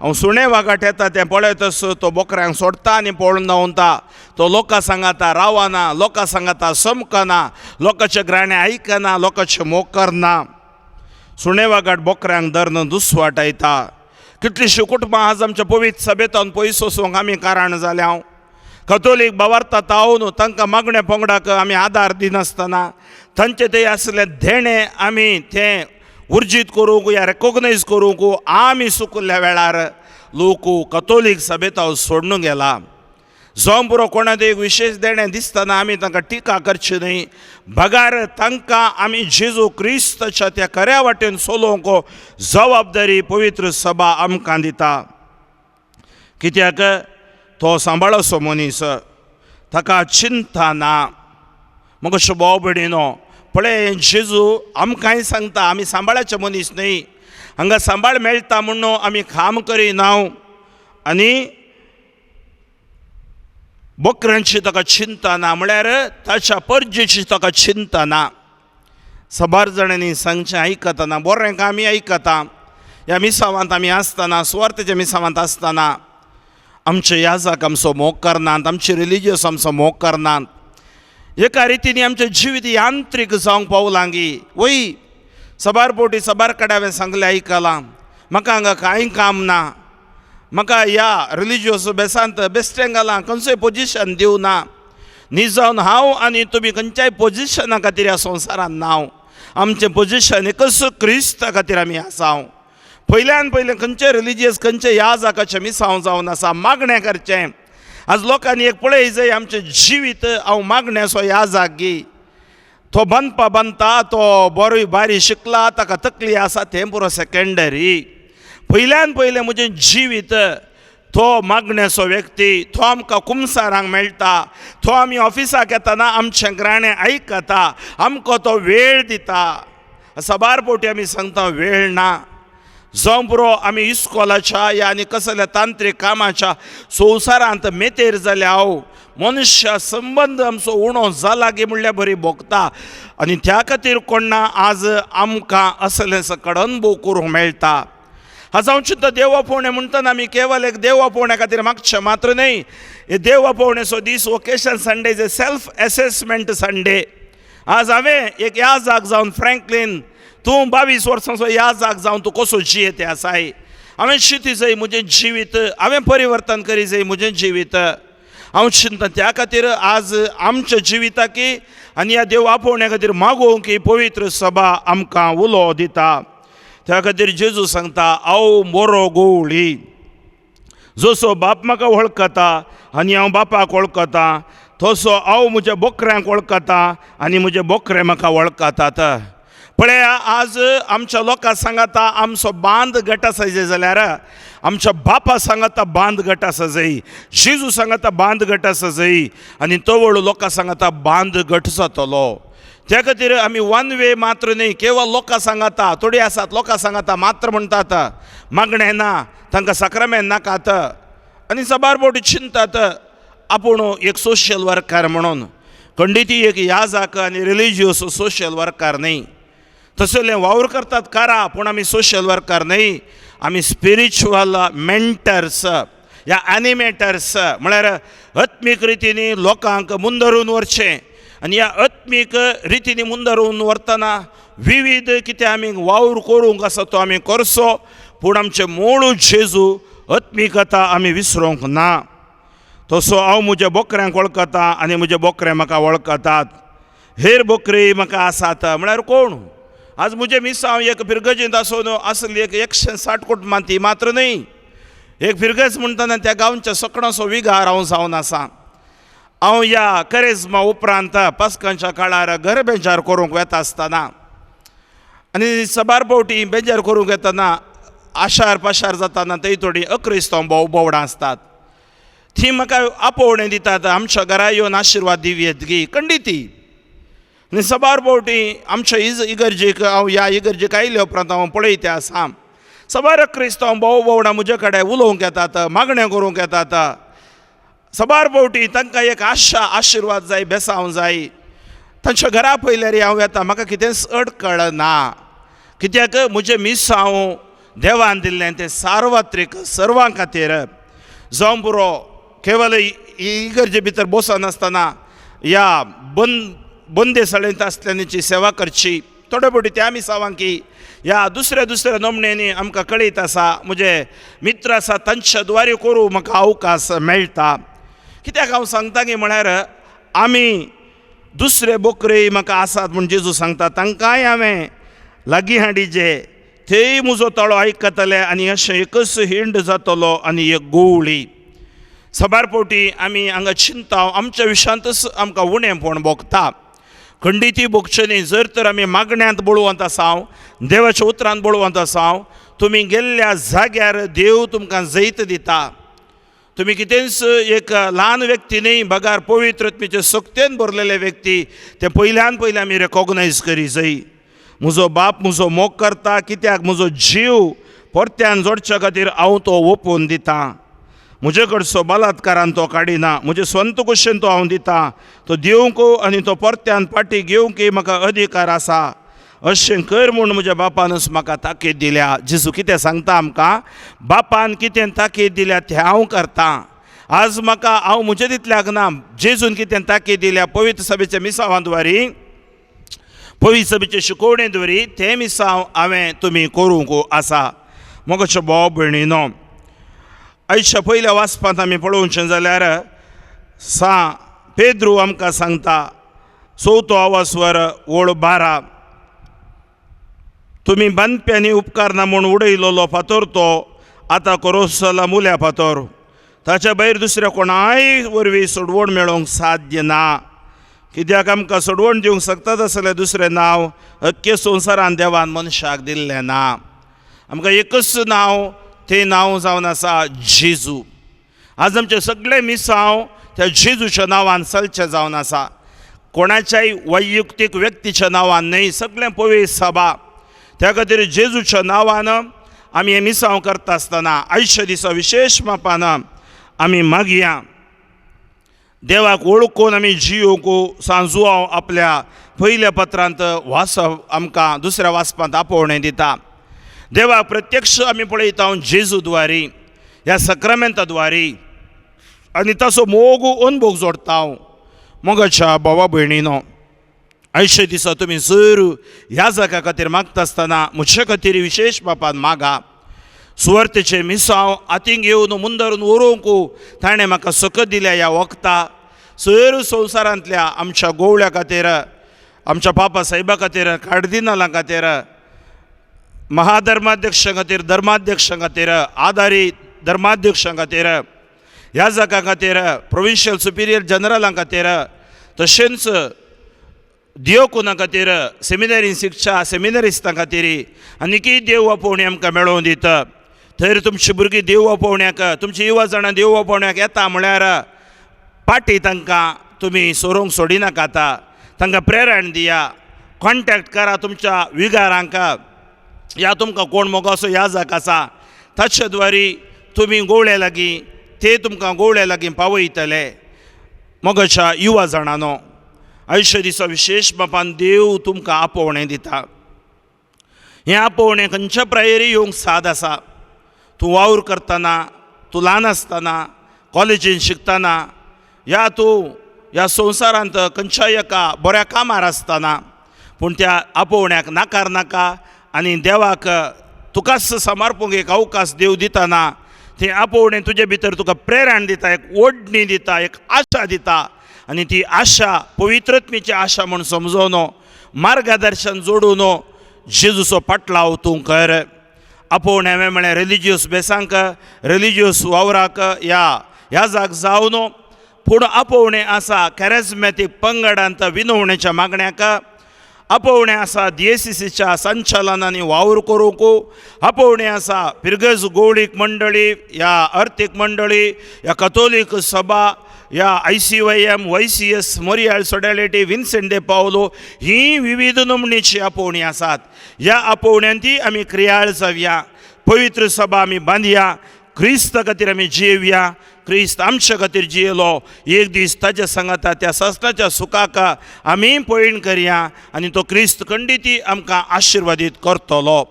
हांव सुणें वागाट येता तें पळयतच तो बोकऱ्यांक सोडटा आनी पळोवन धांवता. तो लोकां सांगाता रावना, लोकां सांगाता समकना, लोकांचें ग्राणें आयकना, लोकांचें मोग करना. सुणें वागाट बोकऱ्यांक धरून दुस्वाटायता. कितलींशीं कुटुंबां आज आमच्या पवित्र सभेंतान पयस वचूंक आमी कारण जाल्या. कतोलीक बावारता तावन तांकां मागण्या पंगडाक आमी आदार दिनासतना तांचे ते आसलें देणें आमी तें उर्जीत करूंक या रेकोगनायज करूंक आमी सुकुल्ल्या वेळार लोक कतोलीक सभेताव सोडून गेला. जावं पुरो कोणाक एक विशेश देणें दिसतना आमी तांकां टिका करची न्हय, बगार तांकां आमी जेजू क्रिस्ताच्या त्या खऱ्या वाटेन चलोवंक जबाबदारी पवित्र सभा आमकां दिता. कित्याक तो सांबाळसो मनीस, ताका चिंता ना. मग अशें भाव भयणीनो, पळय जेजू आमकांय सांगता, आमी सांबाळाचे मनीस न्हय, हांगा सांबाळ मेळटा म्हणून आमी काम करिना आनी बोकऱ्यांची ताका चिंता ना, म्हळ्यार ताच्या परजेची ताका चिंता ना. साबार जाणांनी सांगचें आयकतना, बरें आमी आयकता. ह्या मिसावांत आमी आसतना, सुवार्थेच्या मिसावांत आसतना आमचे याजाक आमचो मोग करनात, आमचे रिलिजियस आमचो मोग करनात. एका रितीन आमचें जिवीत यांत्रीक जावंक पावलां गी. वय साबार फावटी साबार कडेन हांवें सांगलें आयकलां, म्हाका हांगा कांय काम ना, म्हाका ह्या रिलिजियस बेसांत बेश्टें घालां, खंयचोय पोजिशन दिवना ना. न्ही जावन हांव आनी तुमी खंयच्याय पोजिशना खातीर ह्या संवसारांत ना. आमचें पोजिशन एकच क्रिस्ता खातीर आमी आसा. पयल्यान पयलें खंयचें रिलिजियस खंयचें याजाकाचें मिसांव जावन आसा मागणें करचें. आज लोकांनी एक पळय जाय आमचें जिवीत हांव मागण्याचो याजाक गी, तो बांदपा बांदता, तो बरो बारी शिकला, ताका तकली आसा, तें पुरो सेकेंडरी. पयल्यान पयलें म्हजें जिवीत तो मागण्याचो व्यक्ती, तो आमकां कुमसारांक मेळटा, तो आमी ऑफिसाक येताना आमचें ग्राणें आयकता, आमकां तो वेळ दिता. साबार फावटी आमी सांगता वेळ ना. जावं पुरो आमी इस्कोलाच्या या आनी कसल्या तांत्रीक कामाच्या संवसारांत मेतेर जाल्या हांव मनुष्य संबंद आमचो उणो जाला गी म्हणल्यार बरी भोगता. आनी त्या खातीर कोण्णा आज आमकां असलें सकड अनुभव करूंक मेळटा. आज हांव चिंता देव आपोवणें म्हणटना आमी केवल एक देव आपोवण्या खातीर मागचें मात्र न्हय. हे देव आपोवणेचो दीस vocation Sunday is a self assessment Sunday. आज हांवें एक याजाक जावन फ्रँकलीन तूं 22 वर्सांचो याजाक जावन तूं कसो जियेते आसाय, हांवें चिंती जाय म्हजें जिवीत, हांवें परिवर्तन करी जाय म्हजें जिवीत. हांव चिंता त्या खातीर आज आमच्या जिविताकी आनी ह्या देव आपोवण्या खातीर मागोवंक ही पवित्र सभा आमकां उलो दिता. त्या खातीर जेजू सांगता हांव बरो गोवळी, जसो बाप म्हाका वळखता आनी हांव बापाक वळखता तसो हांव म्हज्या बोकऱ्यांक वळखता आनी म्हजे बोकरे म्हाका वळखतात. पळया आज आमच्या लोकां सांगाता आमचो बांद गट आसा जाय जाल्यार आमच्या बापा सांगाता बांद गट आसा जाय, जेजू सांगाता बांद गट आसा जाय आनी तवळ लोकां सांगाता बांद गट जातलो. त्या खातीर आमी वन वे मात्र न्हय, केवळ लोकां सांगाता, थोडी आसात लोकां सांगाता मात्र म्हणटात मागणें ना, तांकां साक्रामेंत नाकात आनी साबार फावटी चिंतात आपूण एक सोशल वर्कर म्हणून. खंडीती एक याजाक आनी रिलिजियस सोशल वर्कर न्हय, तसलें वावर करतात कारा, पूण आमी सोशल वर्कर न्हय, आमी स्पिरिच्युअल मेंटर्स या एनिमेटर्स, म्हळ्यार आत्मीक रितीनी लोकांक मुंदरून व्हरचें. आनी ह्या आत्मीक रितीनी मुंदरून व्हरतना विविध कितें आमी वावर करूंक आसा तो आमी करचो, पूण आमचें मूळ जेजू आत्मिकता आमी विसरूंक ना. तसो हांव म्हज्या बोकऱ्यांक वळखता आनी म्हजे बोकरे म्हाका वळखतात, हेर बोकरे म्हाका आसात. म्हळ्यार कोण आज म्हजें मिसांव एक फिरगजेंत आसून आसली एक 160 कुटुंबां ती मात्र न्हय, एक फिरगज म्हणटना त्या गांवच्या सकणाचो विगार हांव जावन आसा. हांव ह्या करेज्मा उपरांत पास्कांच्या काळार घर बेजार करूंक वेता आसतना आनी साबार फावटी बेजार करूंक येतना आशार पाशार जाताना थंय थोडीं अक्रिस्तांव भोव भोवडां आसतात, ती म्हाका आपोवणें दितात आमच्या घरा येवन आशिर्वाद दिवयेत गी खंडीती. आनी साबार फावटी आमच्या इगर्जेक हांव ह्या इगर्जेक आयले उपरांत हांव पळयता आसा साबार क्रिस्तांव भोव भोवडां म्हजे कडेन उलोवंक येतात, मागण्यो करूंक येतात. साबार फावटी तांकां एक आशा आशिर्वाद जाय, बेसांव जाय. तांच्या घरा पळयल्यार हांव येता, म्हाका कितेंच अडकळ ना, कित्याक म्हजें मिसांव देवान दिल्लें तें सार्वत्रीक सर्वां खातीर. जावं पुरो केवल इगर्जे भितर बसनासतना ह्या बंदेसाळेंत आसल्यांची सेवा करची. थोडे फावटी त्या मिसावांकी ह्या दुसऱ्या दुसऱ्या नमण्यांनी आमकां कळयत आसा, म्हजे मित्र आसा तांच्या द्वारे करूं म्हाका अवकाश मेळटा. कित्याक हांव सांगता की म्हळ्यार आमी दुसरे बोकरे म्हाका आसात म्हूण जेजू सांगता, तांकांय हांवें लागीं हाडिजे, तेय म्हजो ताळो आयकतले आनी अशें एकच हिंड जातलो आनी एक गोवळी. साबार फावटी आमी हांगा चिंता आमच्या विशांतच आमकां उणेंपण भोगता, खंडीती भोगचें न्ही. जर तर आमी मागण्यांत बळवंत आसा, देवाच्या उतरांत बळवंत आसा, तुमी गेल्ल्या जाग्यार देव तुमकां जैत दिता. तुमी कितेंच एक ल्हान व्यक्ती न्ही, बगार पवित्र आत्म्याचे सक्तेन भरलेले व्यक्ती, ते पयल्यान पयलीं आमी रेकोगनायज करी जाय. म्हजो बाप म्हजो मोग करता, कित्याक म्हजो जीव परत्यान जोडच्या खातीर हांव तो ओपून दितां, म्हजे कडचो बलात्कारान तो काडिना, म्हजे स्वंत कुशेन तो हांव दितां, तो दिवंक आनी तो परत्यान फाटीं घेवंक म्हाका अधिकार आसा. अशें कर म्हूण म्हज्या बापानच म्हाका ताकीद दिल्या. जेजू कितें सांगता आमकां, बापान कितें ताकीद दिल्या तें हांव करतां. आज म्हाका हांव म्हजे तितल्याक ना, जेजून कितें ताकीद दिल्या पवित्र सभेच्या मिसावां द्वारी, पवित्र सभेचे शिकोवणे द्वारी, तें मिसांव हांवें तुमी करूंक आसा. मोगाचो भाव भयणीनो, आयच्या पयल्या वाचपांत आमी पळोवचें जाल्यार सा पेद्रू आमकां सांगता चवथो आवासवर ओळ 12, तुमी बांदप्यांनी उपकारना म्हूण उडयलोलो फातर तो आतां कोरोसला मुल्या फातर, ताच्या भायर दुसऱ्या कोणाय वरवीं सोडवण मेळोवंक साध्य ना. कित्याक आमकां सोडवण दिवंक शकता तसलें दुसरें नांव अख्खे संवसारान देवान मनशाक दिल्लें ना. आमकां एकच नांव, तें नांव जावन आसा जेजू. आज आमचें सगळें मिसांव त्या जेजूच्या नांवान चलचें जावन आसा, कोणाच्याय वैयक्तीक व्यक्तीच्या नांवान न्हय, सगळें पवित्र सभा। त्या खातीर जेजूच्या नांवान आमी हें मिसांव करता आसतना आयच्या दिसा विशेश मापान आमी मागया देवाक वळखून आमी जियोंक सांजुआंव आपल्या पयल्या पत्रांत वाचप आमकां दुसऱ्या वाचपांत आपोवणें दिता। देवाक प्रत्यक्ष आमी पळयता जेजू द्वारी, ह्या सक्रामेंता द्वारी, आनी ताचो मोग अनभोग जोडटा। मोगाच्या भावा भयणीनो, आयच्या दिसा तुमी जर ह्या जाग्या खातीर मागता आसतना म्हजे खातीर विशेश बापान मागा। सुवार्तेचें मिसांव हातीक येवन मुंदरून व्हरूंक ताणें म्हाका सकत दिल्या ह्या वखता सर संवसारांतल्या आमच्या गोवळ्या खातीर, आमच्या पापा साहेबा खातीर, कार्दिनाला खातीर, महाधर्माध्यक्षां खातीर, धर्माध्यक्षां खातीर, आदारी धर्माध्यक्षां खातीर, ह्या जागा खातीर, प्रोविन्शियल सुपिरियर जनरलां खातीर, तशेंच दियोकुना खातीर, सेमिनारी शिक्षा सेमिनारिस्तां खातीर आनीकय देव आपोवणी आमकां मेळोवन दिता। थंय तुमची भुरगीं देव आपोवण्याक, तुमची युवा जाणां देव आपोवण्याक येता म्हळ्यार पाटी तांकां तुमी सोरोंक सोडिनाकात, तांकां प्रेरण दिया, कॉन्टेक्ट करा तुमच्या विगारांक, या तुमकां कोण मोगासो ह्या जाग आसा ताचे द्वारी तुमी गोवळे लागीं, ते तुमकां गोवळे लागीं पावयतले। मोगाच्या युवा जाणांनो, आयच्या दिसा विशेश बापान देव तुमकां आपोवणें दिता। हें आपोवणें खंयच्या प्रायरी येवंक साद आसा। तूं वावर करतना, तूं ल्हान आसतना, कॉलेजीन शिकतना, या तूं ह्या संवसारांत खंयच्याय एका बऱ्या कामार आसतना, पूण त्या आपोवण्याक नाकार नाका आनी देवाक तुकाच समर्पूंक एक अवकाश देव दितना तें आपोवणें तुजे भितर तुका प्रेरण दिता, एक ओडणी दिता, एक आशा दिता, आनी ती आशा पवित्रत्मेची आशा म्हूण समजोन मार्गदर्शन जोडून जेजूचो पाटलाव तूं कर। आपोवणें हांवें म्हळें रिलिजियस बेसांक, रिलिजियस वावराक ह्या ह्या जाग जावन, पूण आपोवणें आसा कॅरेजमॅटीक पंगडांत विनवणेच्या मागण्याक, आपोवणें आसा डीएसीसीच्या संचालनांनी वावर करूंक, आपोवणें आसा पिरगज गोवळीक मंडळी, ह्या अर्थीक मंडळी, ह्या कथोलीक सभा, ह्या ICYM, YCS, Morial Sodality, Vincent de Paulo, ही विविध नमणेची आपोवणी आसात। ह्या आपोवण्यांती आमी क्रियाळ जावया, पवित्र सभा आमी बांदया, क्रिस्त खातीर आमी जियेवया, क्रिस्त आमच्या खातीर जियेलो, एक दीस ताच्या सांगाता त्या सासणाच्या सुखाक आमी पयण करया आनी तो क्रिस्त खंडिती आमकां आशिर्वादीत करतलो।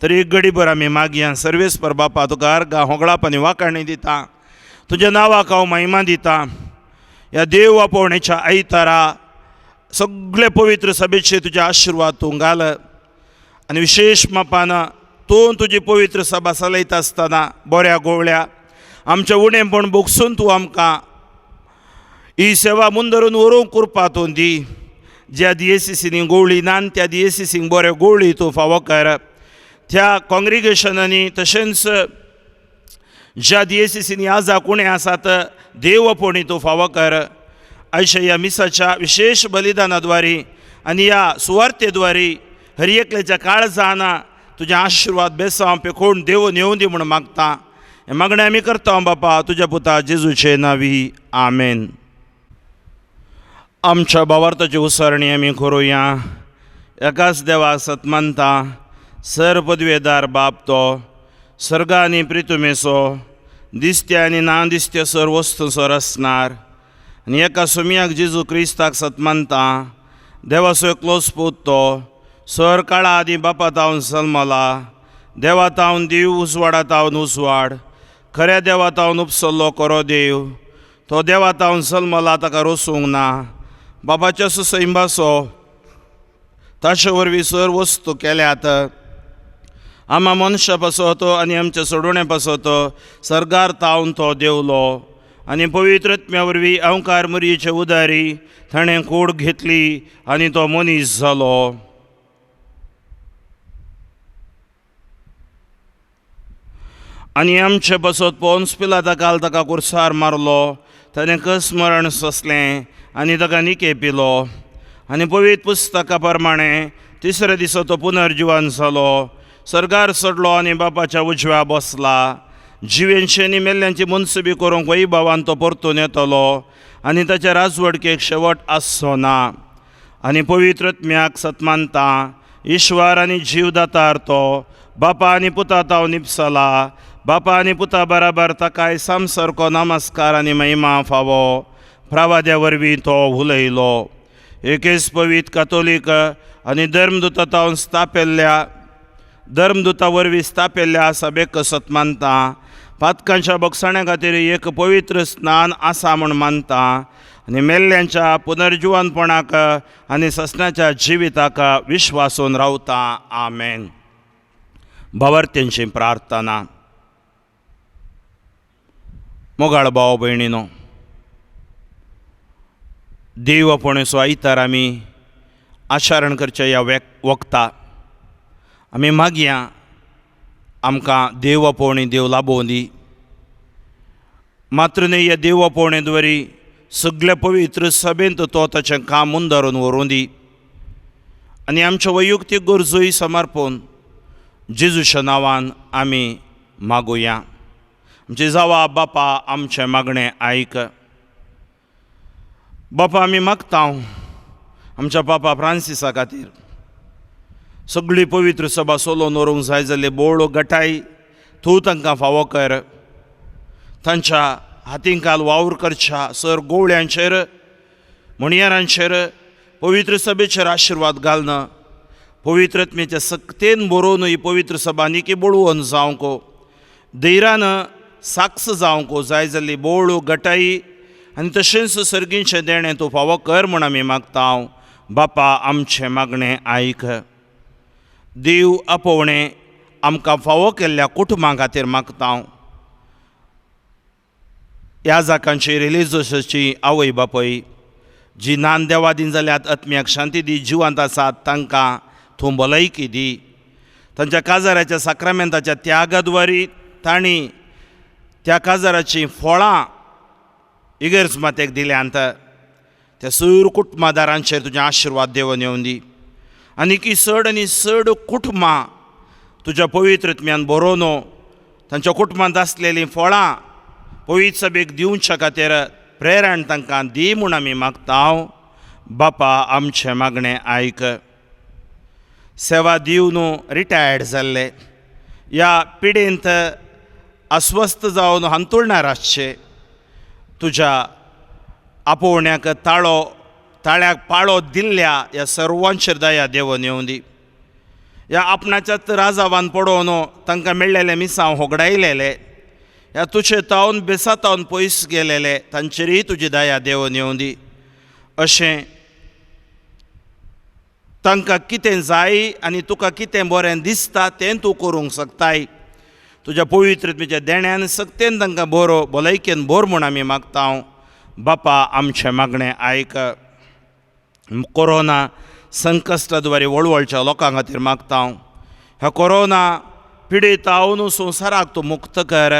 तर एक घडीभर आमी मागया। सर्वेस्पर बापा, तुका अर्गां होगळाप आनी वाखाणी दिता, तुज्या नांवाक हांव महिमा दिता। ह्या देव आपोवण्याच्या आयतारा सगळे पवित्र सभेचे तुजे आशिर्वाद तूं घाल आनी विशेश मापान तूं तुजी पवित्र सभा चलयता आसतना बऱ्या गोवळ्या आमच्या उणेपण भोगसून तूं आमकां ही सेवा मुंदरून व्हरूंक कृपा तूं दी। ज्या डीएसीसीनी गोवळी ना त्या डीएसीसींक बऱ्यो गोवळी तूं फावो कर, त्या काँग्रिगेशनांनी तशेंच ज्या डीएसीसीनी आजा कोणें आसात देव आपोवणी तूं फावो कर। आयच्या ह्या मिसाच्या विशेश बलिदाना द्वारी आनी ह्या सुवार्ते द्वारी हर एकल्याच्या काळजान तुजे आशिर्वाद बेसांव पेखोवन देव नेवन दी म्हूण मागता। हें मागणें आमी करता बापा तुज्या पुता जेजूचे नांवी, आमेन। आमच्या भावार्थाची उसरणी आमी करुया। एकाच देवाक सत मानता, सर पदवेदार बाप तो सर्ग आनी प्रितुमेचो, दिसते आनी ना दिसते सर वस्तूंचो रचणार, आनी एका सुमयाक जेजू क्रिस्ताक सत मानता, देवाचो एकलोच पूत तो सर काळा आदीं बापा तावन जल्मला, देवा तावन देव उजवाडा तावन उजवाड, खऱ्या देवा तावन उपसल्लो खरो देव, तो देवा तावन जल्मला ताका रोसूंक ना, बाबाच्या सैंबाचो ताचे वरवीं सर वस्तू केल्यात, आमा मनशा पासत आनी आमच्या सोडोवणे पासत सर्गार तावन तो देवलो, आनी पवित्र आत्म्या वरवीं अहंकार मुरयेचे उदारी ताणें कूड घेतली आनी तो मनीस जालो। आनी आमचे पासत पोन्स पिलाता काल ताका कुर्सार मारलो, ताणें कस मरण सोंसलें आनी ताका निके पिलो, आनी पवित्र पुस्तका प्रमाणें तिसऱ्या दिसा तो पुनर्जिवन जालो, सर्गार चडलो आनी बापाच्या उजव्या बसला, जिवेंशी आनी मेल्ल्यांची मनसुबी करूंक वैभवान तो परतून येतलो आनी ताच्या राजवडकेक शेवट आसचो ना. आनी पवित्र आत्म्याक सतमानता, ईश्वर आनी जीवदातार तो बापा आनी पुता ताव निपसला. बापा आनी पुता बराबर ताकाय सामसारको नमस्कार आनी महिमा फावो. प्रवाद्या वरवीं तो उलयलो. एकेच पवित्र कातोलीक आनी धर्मदूता तावन स्थापिल्ल्या धर्मदूता वरवीं स्थापिल्ल्या सभेक सत मानता. पातकांच्या बक्षाण्या खातीर एक पवित्र स्नान आसा म्हूण मानता आनी मेल्ल्यांच्या पुनर्जिवनपणाक आनी ससनाच्या जिविताक विश्वासून रावता. आमेन. भावार्थ्यांची प्रार्थना. मोगाळ भाव भयणीनो, देव आपोवणेचो आयतार आमी आचरण करच्या ह्या वखता आमी मागया आमकां देव आपोवणी देव लाभोवं दी. मात्र न्हय, ह्या देव आपोवणे द्वारी सगल्या पवित्र सभेंत तो ताचें काम मुंदारून व्हरूं दी आनी आमच्यो वैयक्तीक गरजोय समर्पून जेजूच्या नांवान आमी मागुया. आमचे जावा बापा, आमचें मागणें आयक. बापा, आमी मागता आमच्या पापा फ्रांसिसा खातीर सगळी पवित्र सभा सोलोवन व्हरूंक जाय जाल्ली बोळ गटाय तूं तांकां फावो कर. तांच्या हातींकाल वावर करच्या सर गोवळ्यांचेर, म्हणयारांचेर, पवित्र सभेचेर आशिर्वाद घालना. पवित्र आत्म्याच्या सक्तेन बरोवन ही पवित्र सभा निकी बळवून जावंक, धैरान साक्ष जावंक जाय जाल्ली बोळ गटाई आनी तशेंच सर्गींचें देणें तूं फावो कर म्हूण आमी मागता. बापा, आमचें मागणें आयक. देव आपोवणें आमकां फावो केल्ल्या कुटुंबां खातीर मागता. ह्या जाकांची रिलिजियसाची आवय बापूय जी नान देवादीन जाल्यात, आत्म्याक शांती दी. जिवांत आसात तांकां तूं भलायकी दी. तांच्या काजाराच्या साक्रामेंताच्या त्यागाद्वारी तांणी त्या काजाराचीं फळां इगर्ज मातेक दिल्यांत. त्या सूर कुटुंबादारांचेर तुजें आशिर्वाद देवन येवन दी आनी की चड आनी चड कुटुंबां तुज्या पवित्र आत्म्यान बरोवन तांच्या कुटुंबांत आसलेलीं फळां पवित्र सभेक दिवच्या खातीर प्रेरण तांकां दी म्हूण आमी मागता. बापा, आमचें मागणें आयक. सेवा दिवन रिटायर्ड जाल्ले ह्या पिडेंत अस्वस्थ जावन हांतुळणार आसचे तुज्या आपोवण्याक ताळो ताळ्याक पाळो दिल्ल्या ह्या सर्वांचेर दया देवन येवं दी. ह्या आपणाच्याच राजावान पडोवन तांकां मेळ्ळेलें मिसांव होगडायलेले, ह्या तुजे तावन बेसा तावन पयस गेलेले तांचेरय तुजी दया देवन येवं दी. अशें तांकां कितें जाय आनी तुका कितें बरें दिसता तें तूं करूंक शकताय. तुज्या पवित्र तुज्या देण्यान सक्तेन तांकां बरो भलायकेन बोर म्हूण आमी मागता. बापा, आमचें मागणें आयक. कोरोना संकश्टा द्वारे वळवळच्या लोकां खातीर मागता. ह्या कोरोना पिडेतावन संवसाराक तूं मुक्त कर.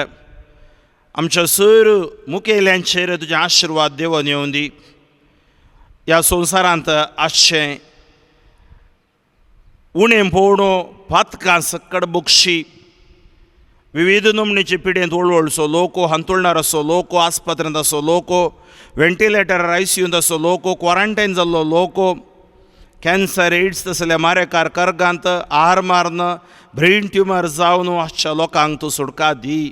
आमच्या सर मुखेल्यांचेर तुजे आशिर्वाद देवन येवं दी. ह्या संवसारांत आसचें उणें पळोवन पातकां सक्कड बक्षी विविध नमणेचे पिडेंत वळवळचो लोक, हांतुळणार आसो लोक, आस्पत्रेंत आसो लोक, वेंटिलेटर आयसीयूंत आसो लोक, क्वॉरंटायन जाल्लो लोक, कॅन्सर एड्स तसल्या मारेकार कर्गांत आहार मारन ब्रेन ट्युमर जावन आसच्या लोकांक तूं सुटका दी.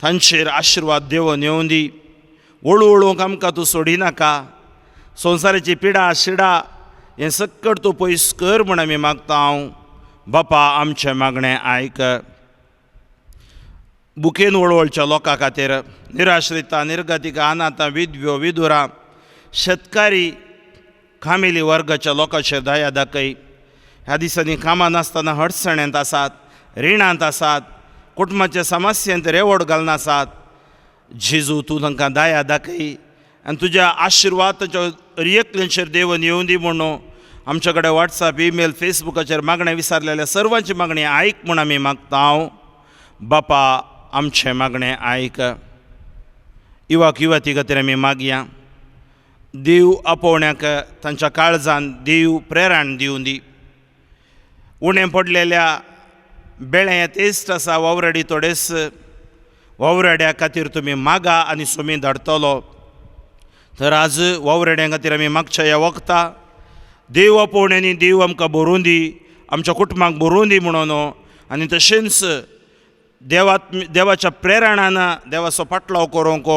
तांचेर आशिर्वाद देवन येवं दी. वळवळूंक आमकां तूं सोडिनाका. संवसाराची पिडा शिडा हें सक्कड तूं पयस कर म्हूण आमी मागता. हांव बापा, आमचें मागणें आयक. बुकेन वळवळच्या लोकां खातीर निराश्रितां, निर्गतिकां, अनाथां, विधव्यो, विधुरां, शेतकारी कामेली वर्गाच्या लोकांचेर दया दाखय. ह्या दिसांनी कामां नासतना अडचणेंत आसात, रिणांत आसात, कुटुंबाच्या समस्येंत रेवड घालून आसात. जेजू, तूं तांकां दया दाखय आनी तुज्या आशिर्वाद तांच्या रियकल्यांचेर देवन येवं दी म्हणून आमच्या कडेन वॉट्सएप, ईमेल, फेसबुकाचेर मागणें विचारलेल्या सर्वांची मागणी आयक म्हूण आमी मागता. हांव बापा, आमचें मागणें आयक. युवक युवती खातीर आमी मागया. देव आपोवण्याक तांच्या काळजान देव प्रेरण दिवं दी. उणें पडलेल्या बेळें तेस्ट आसा वावराडी थोडेच वावराड्या खातीर तुमी मागा आनी सोमी धाडटलो. तर आज वावराड्यां खातीर आमी मागच्या ह्या वखता देव आपोवणे आनी देव आमकां बरोवन दी, आमच्या कुटुंबाक बरोवन दी म्हणून, आनी तशेंच देवाच्या प्रेरणान देवाचो पाटलाव करूंक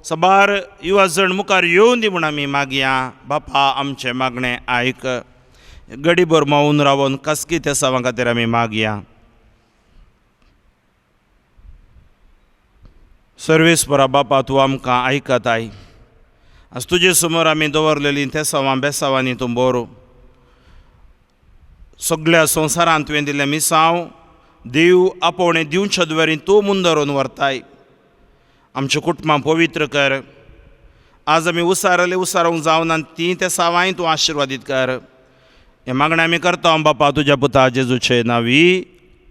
सबार युवा जण मुखार येवन दी म्हूण आमी मागया. बापा आमचें मागणें आयक. गडीभर मावून रावन खासगी तेसांवां खातीर आमी मागया. सर्वेस्परा बापा तूं आमकां आयकताय. आज तुजे समोर आमी दवरलेलीं तेसांवां बेसांवांनी तूं बरो सगळ्या संवसारांत तुवें दिल्लें मिसांव देव आपोवणें दिवच्या द्वारी तूं मुंदरून व्हरताय. आमच्या कुटुंबां पवित्र कर. आज आमी उसारले उसारूंक जावना तीं तेसांवांय तूं आशिर्वादीत कर. हें मागणें आमी करता बापा तुज्या पुता जेजूचे नांवी,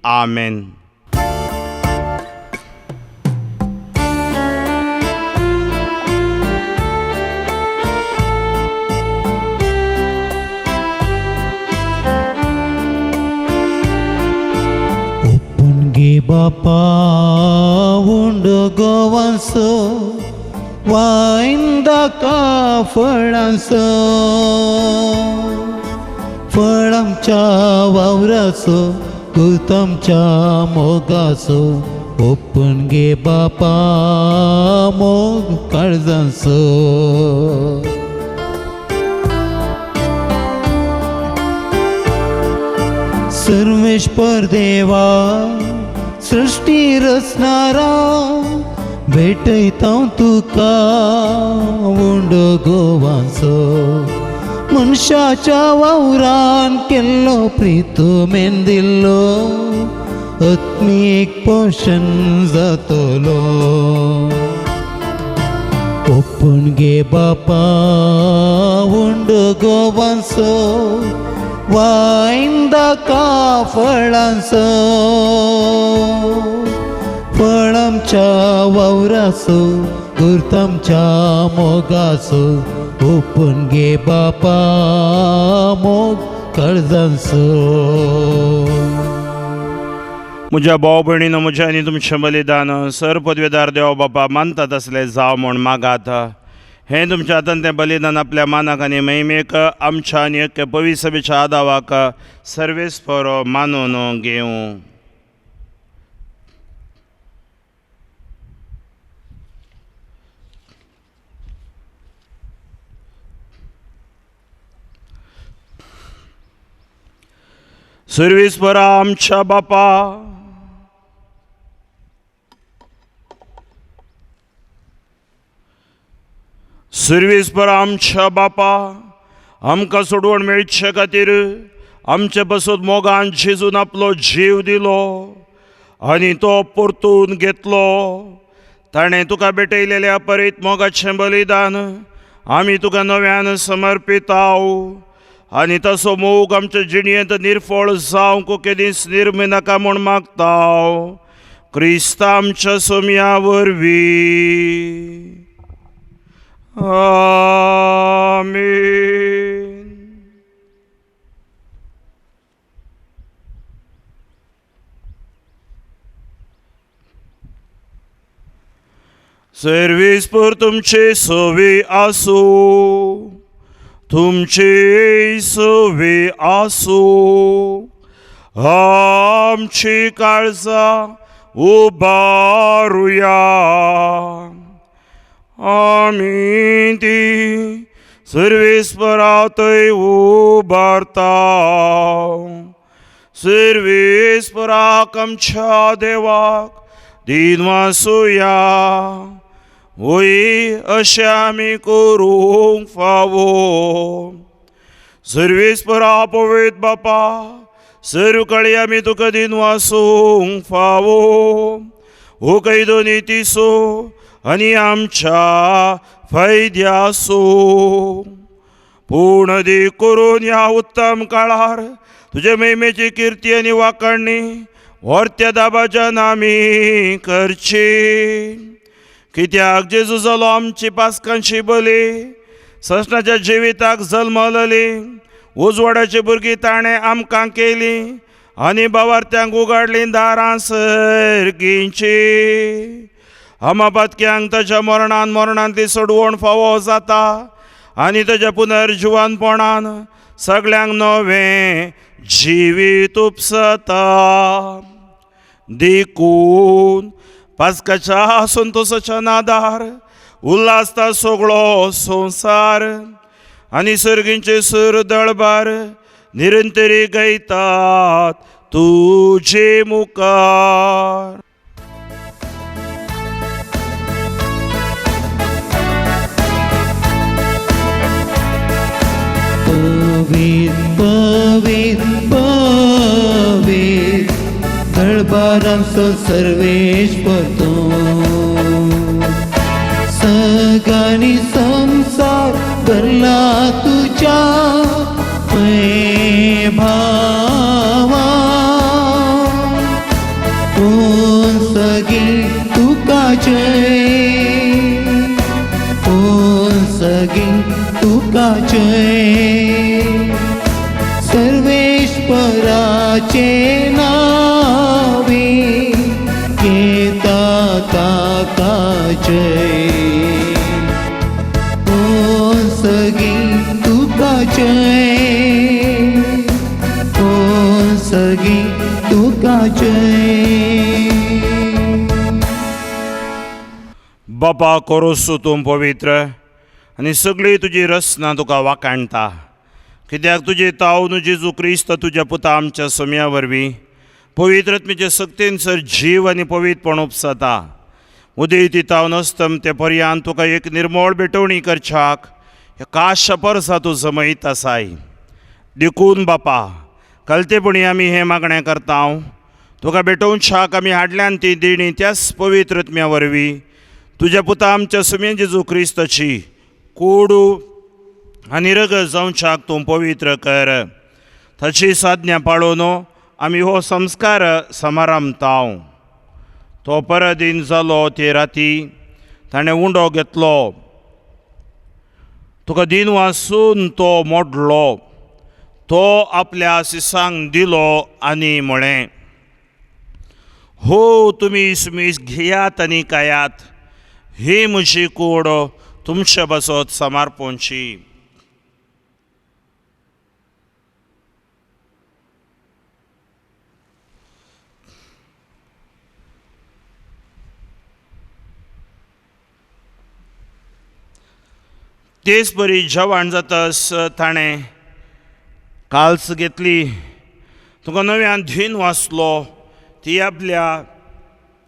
आमेन. बापा उंडो गोवांचो वायंदा का फळांचो, फळांच्या वावराचो कुतमच्या मोगाचो, ओपन गे बापा मोग काळजांचो. सर्वेश्वर देवा सृष्टी रचणारा भेटयता तुका उंडो गोवांचो, मनशाच्या वावरान केल्लो प्रितुमेन दिल्लो आत्मीक पोशण जातलो. ओपन गे बापा उंडो गोवांचो वायंदा का फळांचो, फळांच्या वावराचो गुर्तांच्या मोगाचो, ओपन गे बापा मोग काळजांचो. म्हज्या भाव भयणीनो, म्हज्या आनी तुमचें बलिदान सर पदवेदार देव बापा मानता तसलें जावं म्हूण मागात. हें तुमच्या हातान तें बलिदान आपल्या मानाक आनी महिमेक आमच्या आनी एक पवित्र सभेच्या आदावाक सर्वेस्पर मानून घेवं. सर्वेस्परा आमच्या बापा, सर्वेस्पर आमच्या बापा, आमकां सोडवण मेळचे खातीर आमचे पासत मोगान झेजून आपलो जीव दिलो आनी तो परतून घेतलो. ताणें तुका भेटयलेल्या परीत मोगाचें बलिदान आमी तुका नव्यान समर्पिताव आनी तसो मोग आमच्या जिणेंत निर्फळ जावंक केदींच निर्मिनाका म्हूण मागताव. क्रिस्ता आमच्या सोम्या वरवीं, आमेन. सर्वेस्पर तुमचे सवे आसूं, तुमचे सवे आसूं. आमची काळजां उबारुया, आमी ती सर्वेस्परा थंय उबारता. सर्वेस्पराक आमच्या देवाक दिनवासुया, वय अशें आमी करूंक फावो. सर्वेस्परा पवित्र बापा, सर्व कळी आमी तुका दिनवासूंक फावो. हो कैदो नितीसो आनी आमच्या फायद्यासो. पूण दी करून ह्या उत्तम काळार तुजे महिमेची किर्ती आनी वाखाणणी व्हरत्या दाबाच्यान आमी करची. कित्याक जेजू जालो आमची पास्कांची बली, ससनाच्या जिविताक जल्मलली, उजवाडाची भुरगीं ताणें आमकां केली आनी बावार्थ्यांक उगाडलीं दारां सर्गींची. आमा पातक्यांक ताच्या मरणान मरणांतली सोडवण फावो जाता आनी ताच्या पुनर्जिवनपणान सगळ्यांक नवें जिवीत उपसता. देखून पास्काच्या संतोसाच्या नादार उल्हासता सगळो संवसार आनी सर्गींचे सूर दळबार निरंतरी गायतात तुजे मुखार. पवीत पवीत पवीत दळबारांचो सर्वेश्वर तूं, सगळ्यांनी संसार भरला तुज्या भावा, कोण सगळी तुका जय, कोण सगळी तुका जय, सर्वेश्वराचे नावे घेता ताका जय, कोण सगळी तुका जय, कोण सगळी तुका जय. बापा कोरोसू तूं पवित्र आनी सगळी तुजी रचना तुका वाखाणटा, कित्याक तुजी तावन जेजू क्रिस्त तुज्या पुता आमच्या सोम्या वरवीं पवित्र आत्म्याचे सक्तीन सर जीव आनी पवित्रपण उपसता. उदय तावन अस्तम ते पर्यांत तुका एक निर्मळ भेटवणी करच्याक काश परसा तूं जमयत आसाय. देखून बापा कलतेपणी आमी हें मागणें करता, तुका भेटोवच्याक आमी हाडल्यान ती देणी त्याच पवित्र आत्म्या वरवीं तुज्या पुता आमच्या सुम्या जेजू क्रिस्ताची कोडू आनी रगत जावच्याक तूं पवित्र कर. ताची साधना पाळोवन आमी हो संस्कार समारंभताव. तो परदीन जालो ते राती ताणें उंडो घेतलो, तुका दिन वासून तो मोडलो, तो आपल्या शिसांक दिलो आनी म्हळें, हो तुमी सुमीस घेयात आनी खायात, ही म्हजी कूड तुमचे बसत समर्पणची. तेच परी जेवण जातस ताणें काल्स घेतली, तुका नव्यान धीन वाचलो, ती आपल्या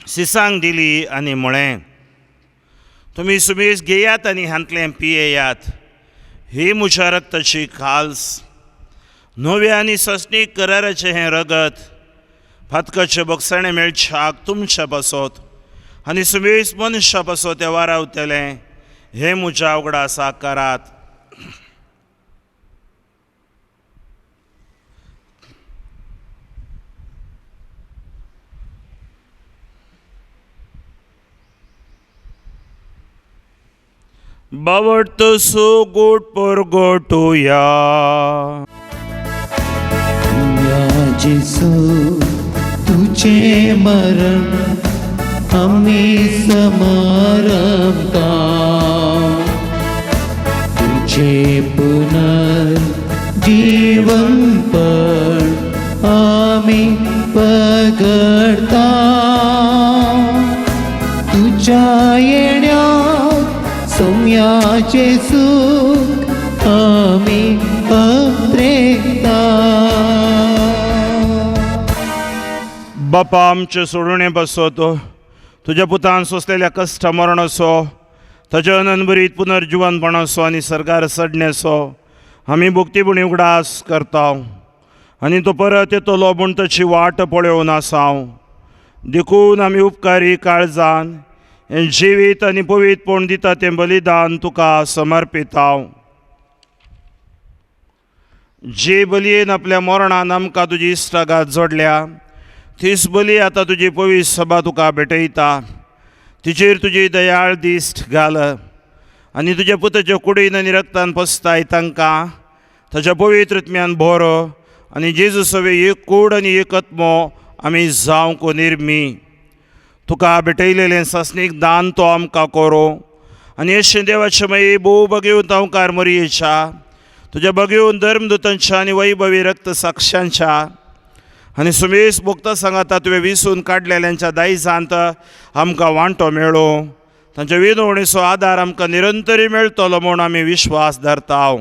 सिसांक दिली आनी म्हळें, तुमी सुबेज घेयात आनी हांतलें पियेयात, ही म्हज्या रक्ताची खाल्स, नव्या आनी सस्नीक कराराचें हें रगत फातकाचें बक्षाणें मेळच्याक तुमच्या पासत आनी सुबेज मनशा पासत तें वारावतलें, हें म्हज्या उगडासा करात. बावडतो सुगूट परगटुया. जेसू तुझे मरण आमी समारंभता, तुझे पुनर्जीवनपण आमी पगडता, तुझ्या येण्यात सौम्याचे सुख आमी पत्रेता. बापा आमचे सोडणे बसत तुज्या पुतान सोंसलेल्या कश्ट मरणाचो ताच्या अनंतभरीत पुनर्जिवनपणाचो आनी सरकार सडण्याचो आमी भक्तीपणी उगडास करता आनी तो परत येतलो म्हूण ताची वाट पळोवन आसा. देखून आमी उपकारी काळजान हें जिवीत आनी पवित्रपण दिता तें बलिदान तुका समर्पिता. जे बलयेन आपल्या मरणान आमकां तुजी इश्टागात जोडल्या तीच बली आतां तुजी पवित्र सभा तुका भेटयता, तिचेर तुजी दयाळ दिश्ट घाल आनी तुज्या पुताच्या कुडीन आनी रक्तान पसताय तांकां ताच्या पवित्र आत्म्यान भर आनी जेजू सवे एक कूड आनी एक आत्मो आमी जावंक निर्मी. तुका भेटयलेलें सासणीक दान तो आमकां करूं आनी अशें देवाचे मागीर भोव बगेवन तांकार मोरयेच्या तुज्या बगेवन धर्मदुतांच्या आनी वैभवी रक्त साक्षांच्या आनी सुमेश भोगता सांगाता तुवें विसून काडलेल्यांच्या दायजांत आमकां वांटो मेळो तांच्या विनवणीचो आदार आमकां निरंतरी मेळटलो म्हूण आमी विश्वास धरता.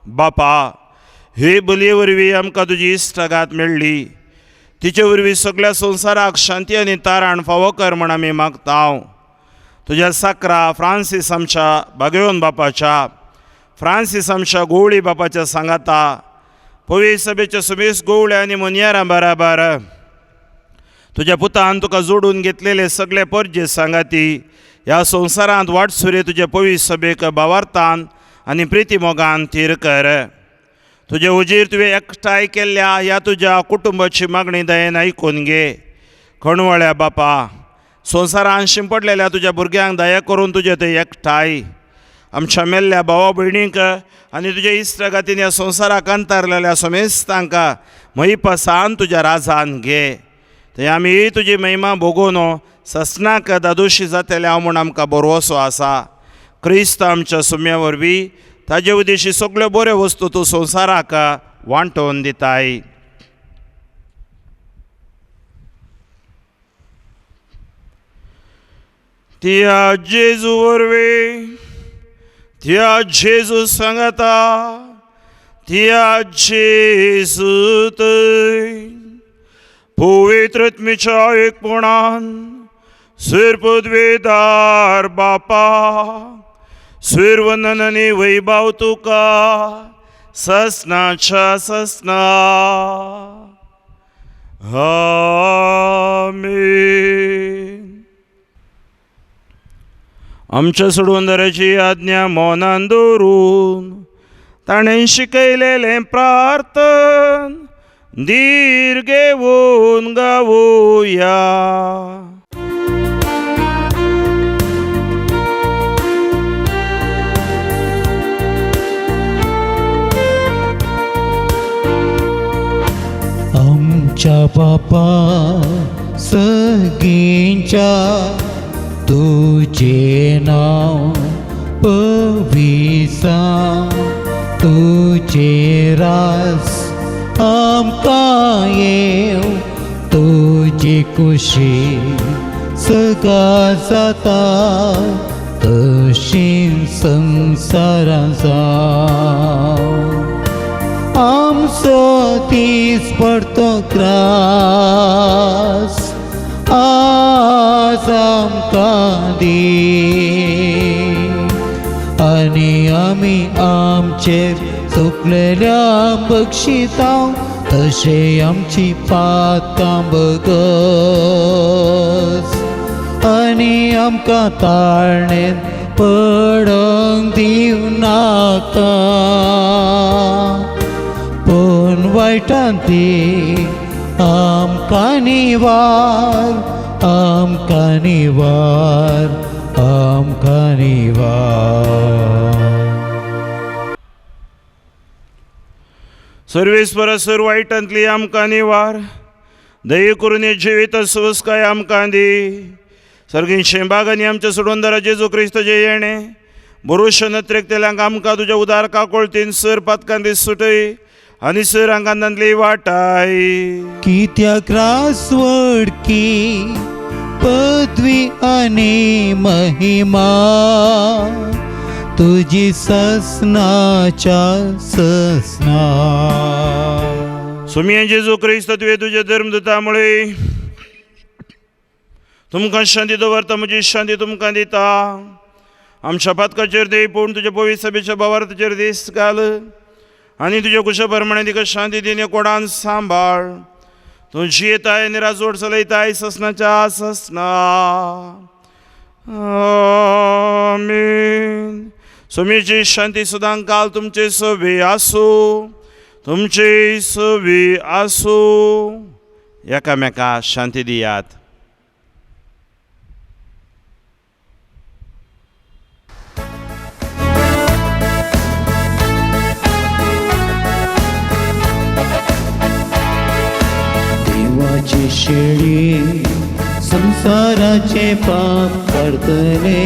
बापा, हे बलये वरवीं आमकां तुजी इश्टागात मेळ्ळी, तिचे वरवीं सगळ्या संवसाराक शांती आनी ताराण फावो कर म्हूण आमी मागता. तुज्या साकरा फ्रांसीस आमच्या बागेवन बापाच्या, फ्रांसीस आमच्या गोवळी बापाच्या सांगाता, पवी सभेच्या सुमेश गोवळे आनी मोनयारां बराबर तुज्या पुतान तुका जोडून घेतलेले सगळे परजे सांगाती ह्या संवसारांत वाटसुरे तुज्या पवी सभेक भावार्थान आनी प्रिती मोगान थीर कर. तुजे उजीर तुवें एकठांय केल्ल्या ह्या तुज्या कुटुंबाची मागणी दयेन आयकून घे. खणवळ्या बापा, संवसारान शिंपडलेल्या तुज्या भुरग्यांक दया करून तुजे ते एकठांय आमच्या मेल्ल्या भावा भयणींक आनी तुज्या इश्टागातीन ह्या संवसाराक अंतरलेल्या समेस्तांक महिपसान तुज्या राजान घे. थंय आमी तुजी महिमा भोगोवन ससनाक दादोशी जातले हांव म्हूण आमकां भरवसो आसा. क्रिस्त आमच्या सुम्या वरवीं ताजे उदेशी सगळ्यो बऱ्यो वस्तू तूं संवसाराक वांटोवन दिताय. त्या जेजू वरवीं, त्या जेजू सांगता, त्या जेजू थंय पवित्र आत्म्याच्या एकपणान सुरपदवेदार बापा, सुरवंदन आनी वैभव तुका ससनाच्या ससना. आमेन. आमच्या सोडवंदराची आज्ञा मनान दवरून ताणें शिकयलेलें प्रार्थन धीर घेवन गावया. आमच्या बापा सगळींच्या तुझे नाव पविसा, तुझे रास आमकां येव, तुजी कुशी सगा जाता तशी संवसारा जावं. आमचो दीस पडतो ग्रास आज आमकां दी, आनी आमी आमचेर चुकलेल्या बक्षिता तशें आमची पातकां बगस, आनी आमकां ताळणेंत पडोंक दिवं नाका, पूण वायटान ती आमकां निवार, आमकां निवार, आमकां निवार. सर्वेस्पर सर वायटांतली आमकां निवार, दये करून जिवीत सुस्काय आमकां दी. सर्गीं शेंबागांनी आमच्या सोडवंदारा जेजू क्रिस्तचें येणें बरोश नत्रेकतेल्यांक आमकां तुज्या उदार काकोळतीन सर पातकांती सुटय आनी सर आंगांतली वाटाय. कित्याक रास वडकी पदवी आनी महिमा तुजी ससनाच्या ससना. सुमिया जेजू क्रिस्त तुवें तुज्या धर्मदुता मुळे तुमकां शांती दवरता, म्हजी शांती तुमकां दिता. आमच्या पातकाचेर दी पूण तुज्या पवित्र सभेच्या भावार्थाचेर दीस घाल आनी तुज्या कुशा प्रमाणे तिका शांती दिने कोडान सांबाळ. तूं जियेताय आनी राजवट चलयताय ससनाच्या ससना. आमेन. सुमीची शांती सदां काल तुमचे सवी आसूं, तुमचे सवी आसूं. एकामेका शांती दियात. देवाची शेळी संवसाराचे पाप काडटले,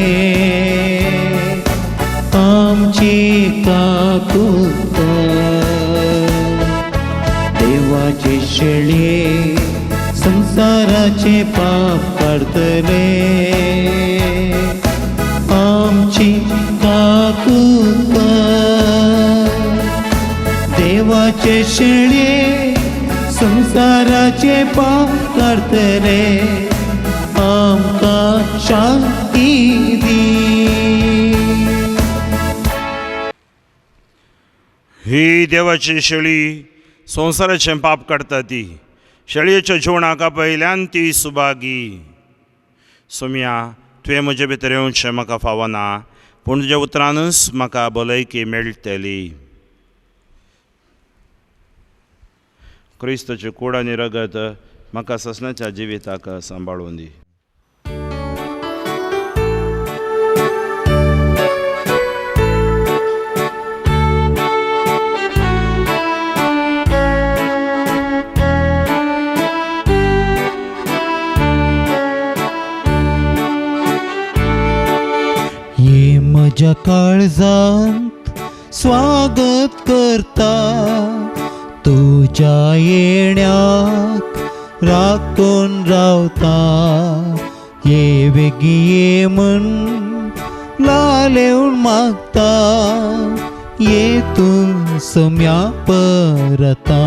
आमची काकूत कर। देवाचे शेळये संवसाराचे पाप काडटले, आमची काकूत कर। देवाचे शेळये संवसाराचे पाप काडटले, आमकां शांती दी। ही देवाची शेळी संवसाराचें पाप काडटा ती शेळयेच्या जेवणाक पयल्यान ती सुभागी। सोम्या, तुवें म्हजे भितर येवचें म्हाका फावना, पूण तुज्या उतरानूच म्हाका भलायकी मेळटली। क्रिस्ताचे कूड आनी रगत म्हाका ससनाच्या जिविताक सांबाळून दी। ये म्हज्या काळजांत स्वागत करता, तुज्या येण्याक राखून रावता। ये बेगी ये म्हण लालेवन मागता, ये तूं सम्या परता।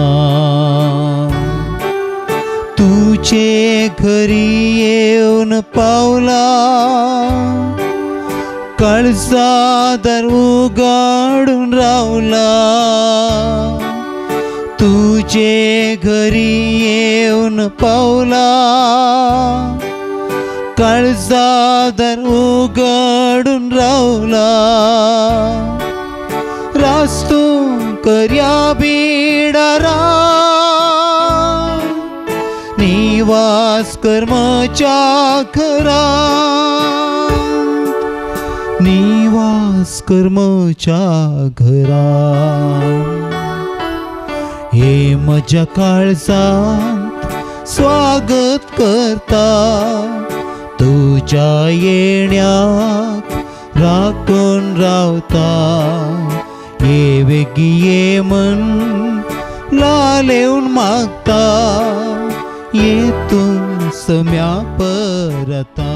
तुजे घरी येवन पावला, काळजा दार उगाडून रावला। तुजे घरी येवन पावला, काळजा दार उगाडून रावला। रास्तू करया बिडारा, निवास कर म्हज्या घरा, निवास कर म्हज्या घरा। हे म्हज्या काळजांत स्वागत करता, तुज्या येण्याक राखून रावता। ये बेगी ये म्हण लालेवन मागता, ये तूं सम्या परता।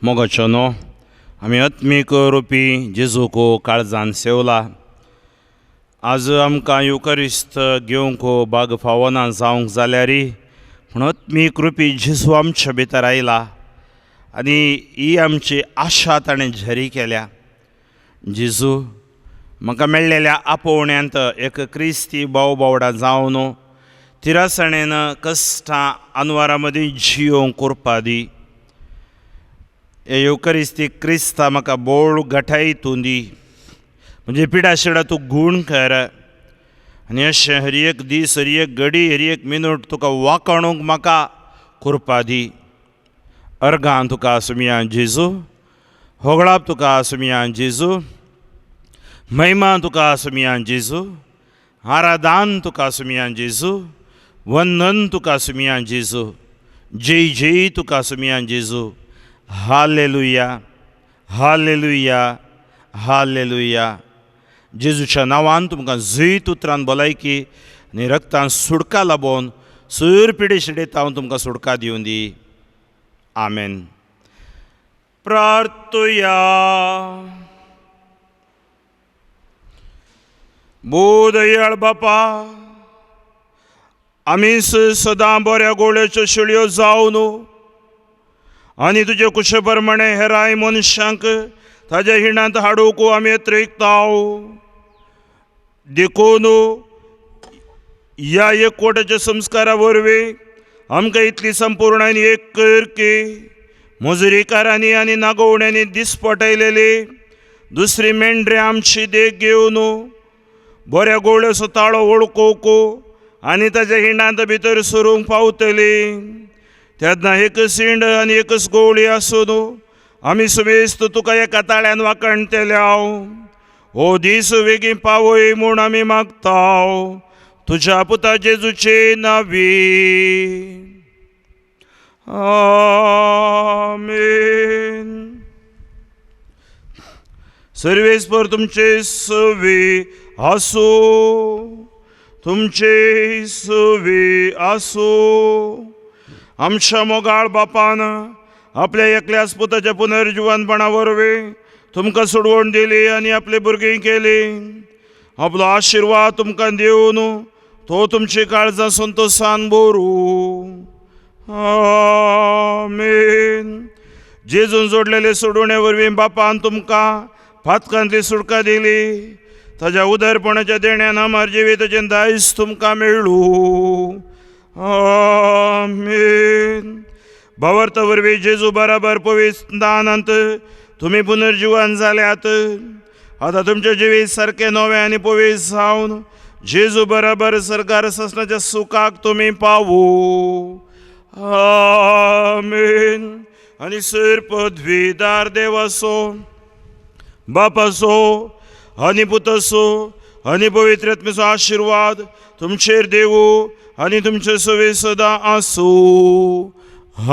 मोगाचो न्हू, आमी आत्मीक रुपी जेजूक काळजान सेवला। आज आमकां युकरिस्त घेवंक भाग फावना जावंक जाल्यार, पूण आत्मीक रुपी जेजू आमच्या भितर आयला आनी ही आमची आशा ताणें झरी केल्या। जेजू म्हाका मेळ्ळेल्या आपोवण्यांत एक क्रिस्ती भाव भावडां जावन तिरासणेन कश्टां अनवारा मदीं जियोवंक करपा दी। हे येवकरिस्ती क्रिस्ता म्हाका बोळ गठाय तूं दी, म्हणजे पिडा शिडा तूं गूण कर आनी अशें हर एक दीस, हर एक घडी, हर एक मिनट तुका वाकाणूंक म्हाका करपा दी। अर्गां तुका सुमया जेजू, होगळाप तुका सुमया जेजू, महिमा तुका सुमया जेजू, आराधान तुका सुमया जेजू, वंदन तुका सुमया जेजू, जय जय तुका सुमया जेजू। Hallelujah, hallelujah, hallelujah. जेजूच्या नांवान तुमकां जैत उतरान भलायकी आनी रक्तान सुडका लाबोवन सूर पिडे शिडेत हांव तुमकां सुडका दिवन दी। आमेन। प्रार्थुया। भोव दयाळ बापा, आमी सदां बऱ्या गोळ्याच्यो शेळयो जावन आनी तुजे कुशे प्रमाणे हेराय मनशांक ताज्या हिणांत हाडूंक आमी त्रेकताव। देखून ह्या एकवटाच्या संस्कारा वरवीं आमकां इतली संपूर्ण आनी एक कर की मजुरीकारांनी आनी नागोवण्यांनी दिसपटयलेली दुसरी मेंढरी आमची देख घेवन बऱ्या गोळ्याचो ताळो वळखूंक आनी ताज्या हिंडांत भितर सरूंक पावतली। तेन्ना एकच हिंड आनी एकच गोवळी आसून आमी सुमेस्त तुका एका ताळ्यान वांकणटेले हांव। हो दीस वेगीं पावय म्हूण आमी मागताव तुज्या पुता जेजूचे नावी. आमेन. सर्वेस्पर तुमचे सवी आसूं, तुमचे सवी आसूं. आमच्या मोगाळ बापान आपल्या एकल्याच पुताच्या पुनर्जिवनपणा वरवीं तुमकां सोडवण दिली आनी आपली भुरगीं केली. आपलो आशिर्वाद तुमकां दिवन तो तुमची काळजां संतोशान भरू. आमेन. जेजून जोडलेले सोडवणे वरवीं बापान तुमकां फातकांतली सुटका दिली. ताज्या उदरपणाच्या देण्यान अमर जिविताचें दायज तुमकां मेळूं. आमेन. भावार्था वरवीं जेजू बराबर पवित्र दानांत तुमी पुनर्जिवन जाल्यात. आतां तुमचें जिवीत सारकें नवें आनी पवित्र जावन जेजू बराबर सरकार सासणाच्या सुखाक तुमी पावू. आमेन. आनी सर पदवीदार देवाचो, बापाचो आनी पुताचो आनी पवित्र आत्म्याचो आशिर्वाद तुमचेर देवू आनी तुमचे सवे सदां आसूं.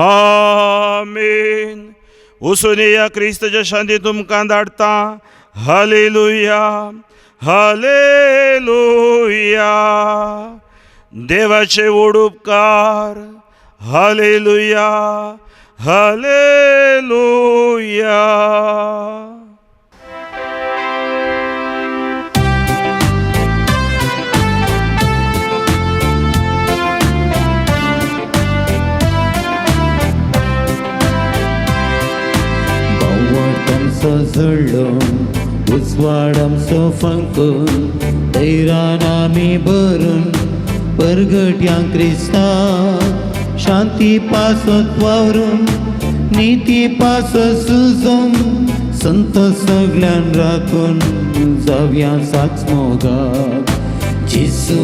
आमेन. वचून या क्रिस्ताच्या शांती तुमकां धाडटा. Hallelujah, hallelujah. देवाचे व्हड उपकार. Hallelujah, hallelujah. सजळ्ळो उजवाड आमचो फांकून दैरान आमी भरून परगट्यां क्रिस्ता शांती पासत वावरून निती पासत सुजून संत सगल्यान राखून जावया साच मोगाक. जेजू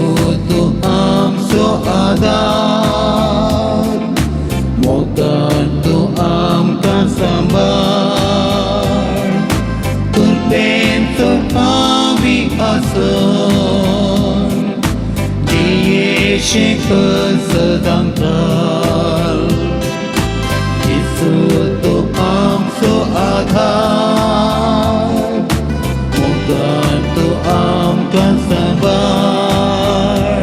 तूं आमचो आदार, मोगान तूं आमकां सांबाळ, कृपेन तर आमी आसन जियेशे सदां काल. जेजू तूं आमचो आधार, मोगान तूं आमकां सांबाळ,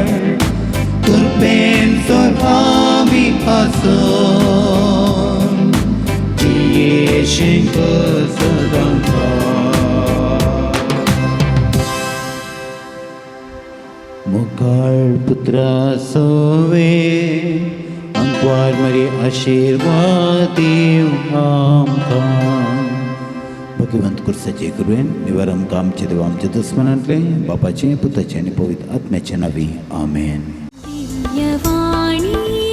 कृपेन तर आमी आसन जियेशे सदां काल. मुखाळ पुत्रा सोवे अंकवार मरे आशिर्वाद दिव आमकां. भगवंत कुर्साचे कृपेन निवार आमकां आमचे देव आमच्या दुस्मनांतले बापाचे पुताचे आनी पवित्र आत्म्याचे नावी. आमेन. दिव्यवाणी.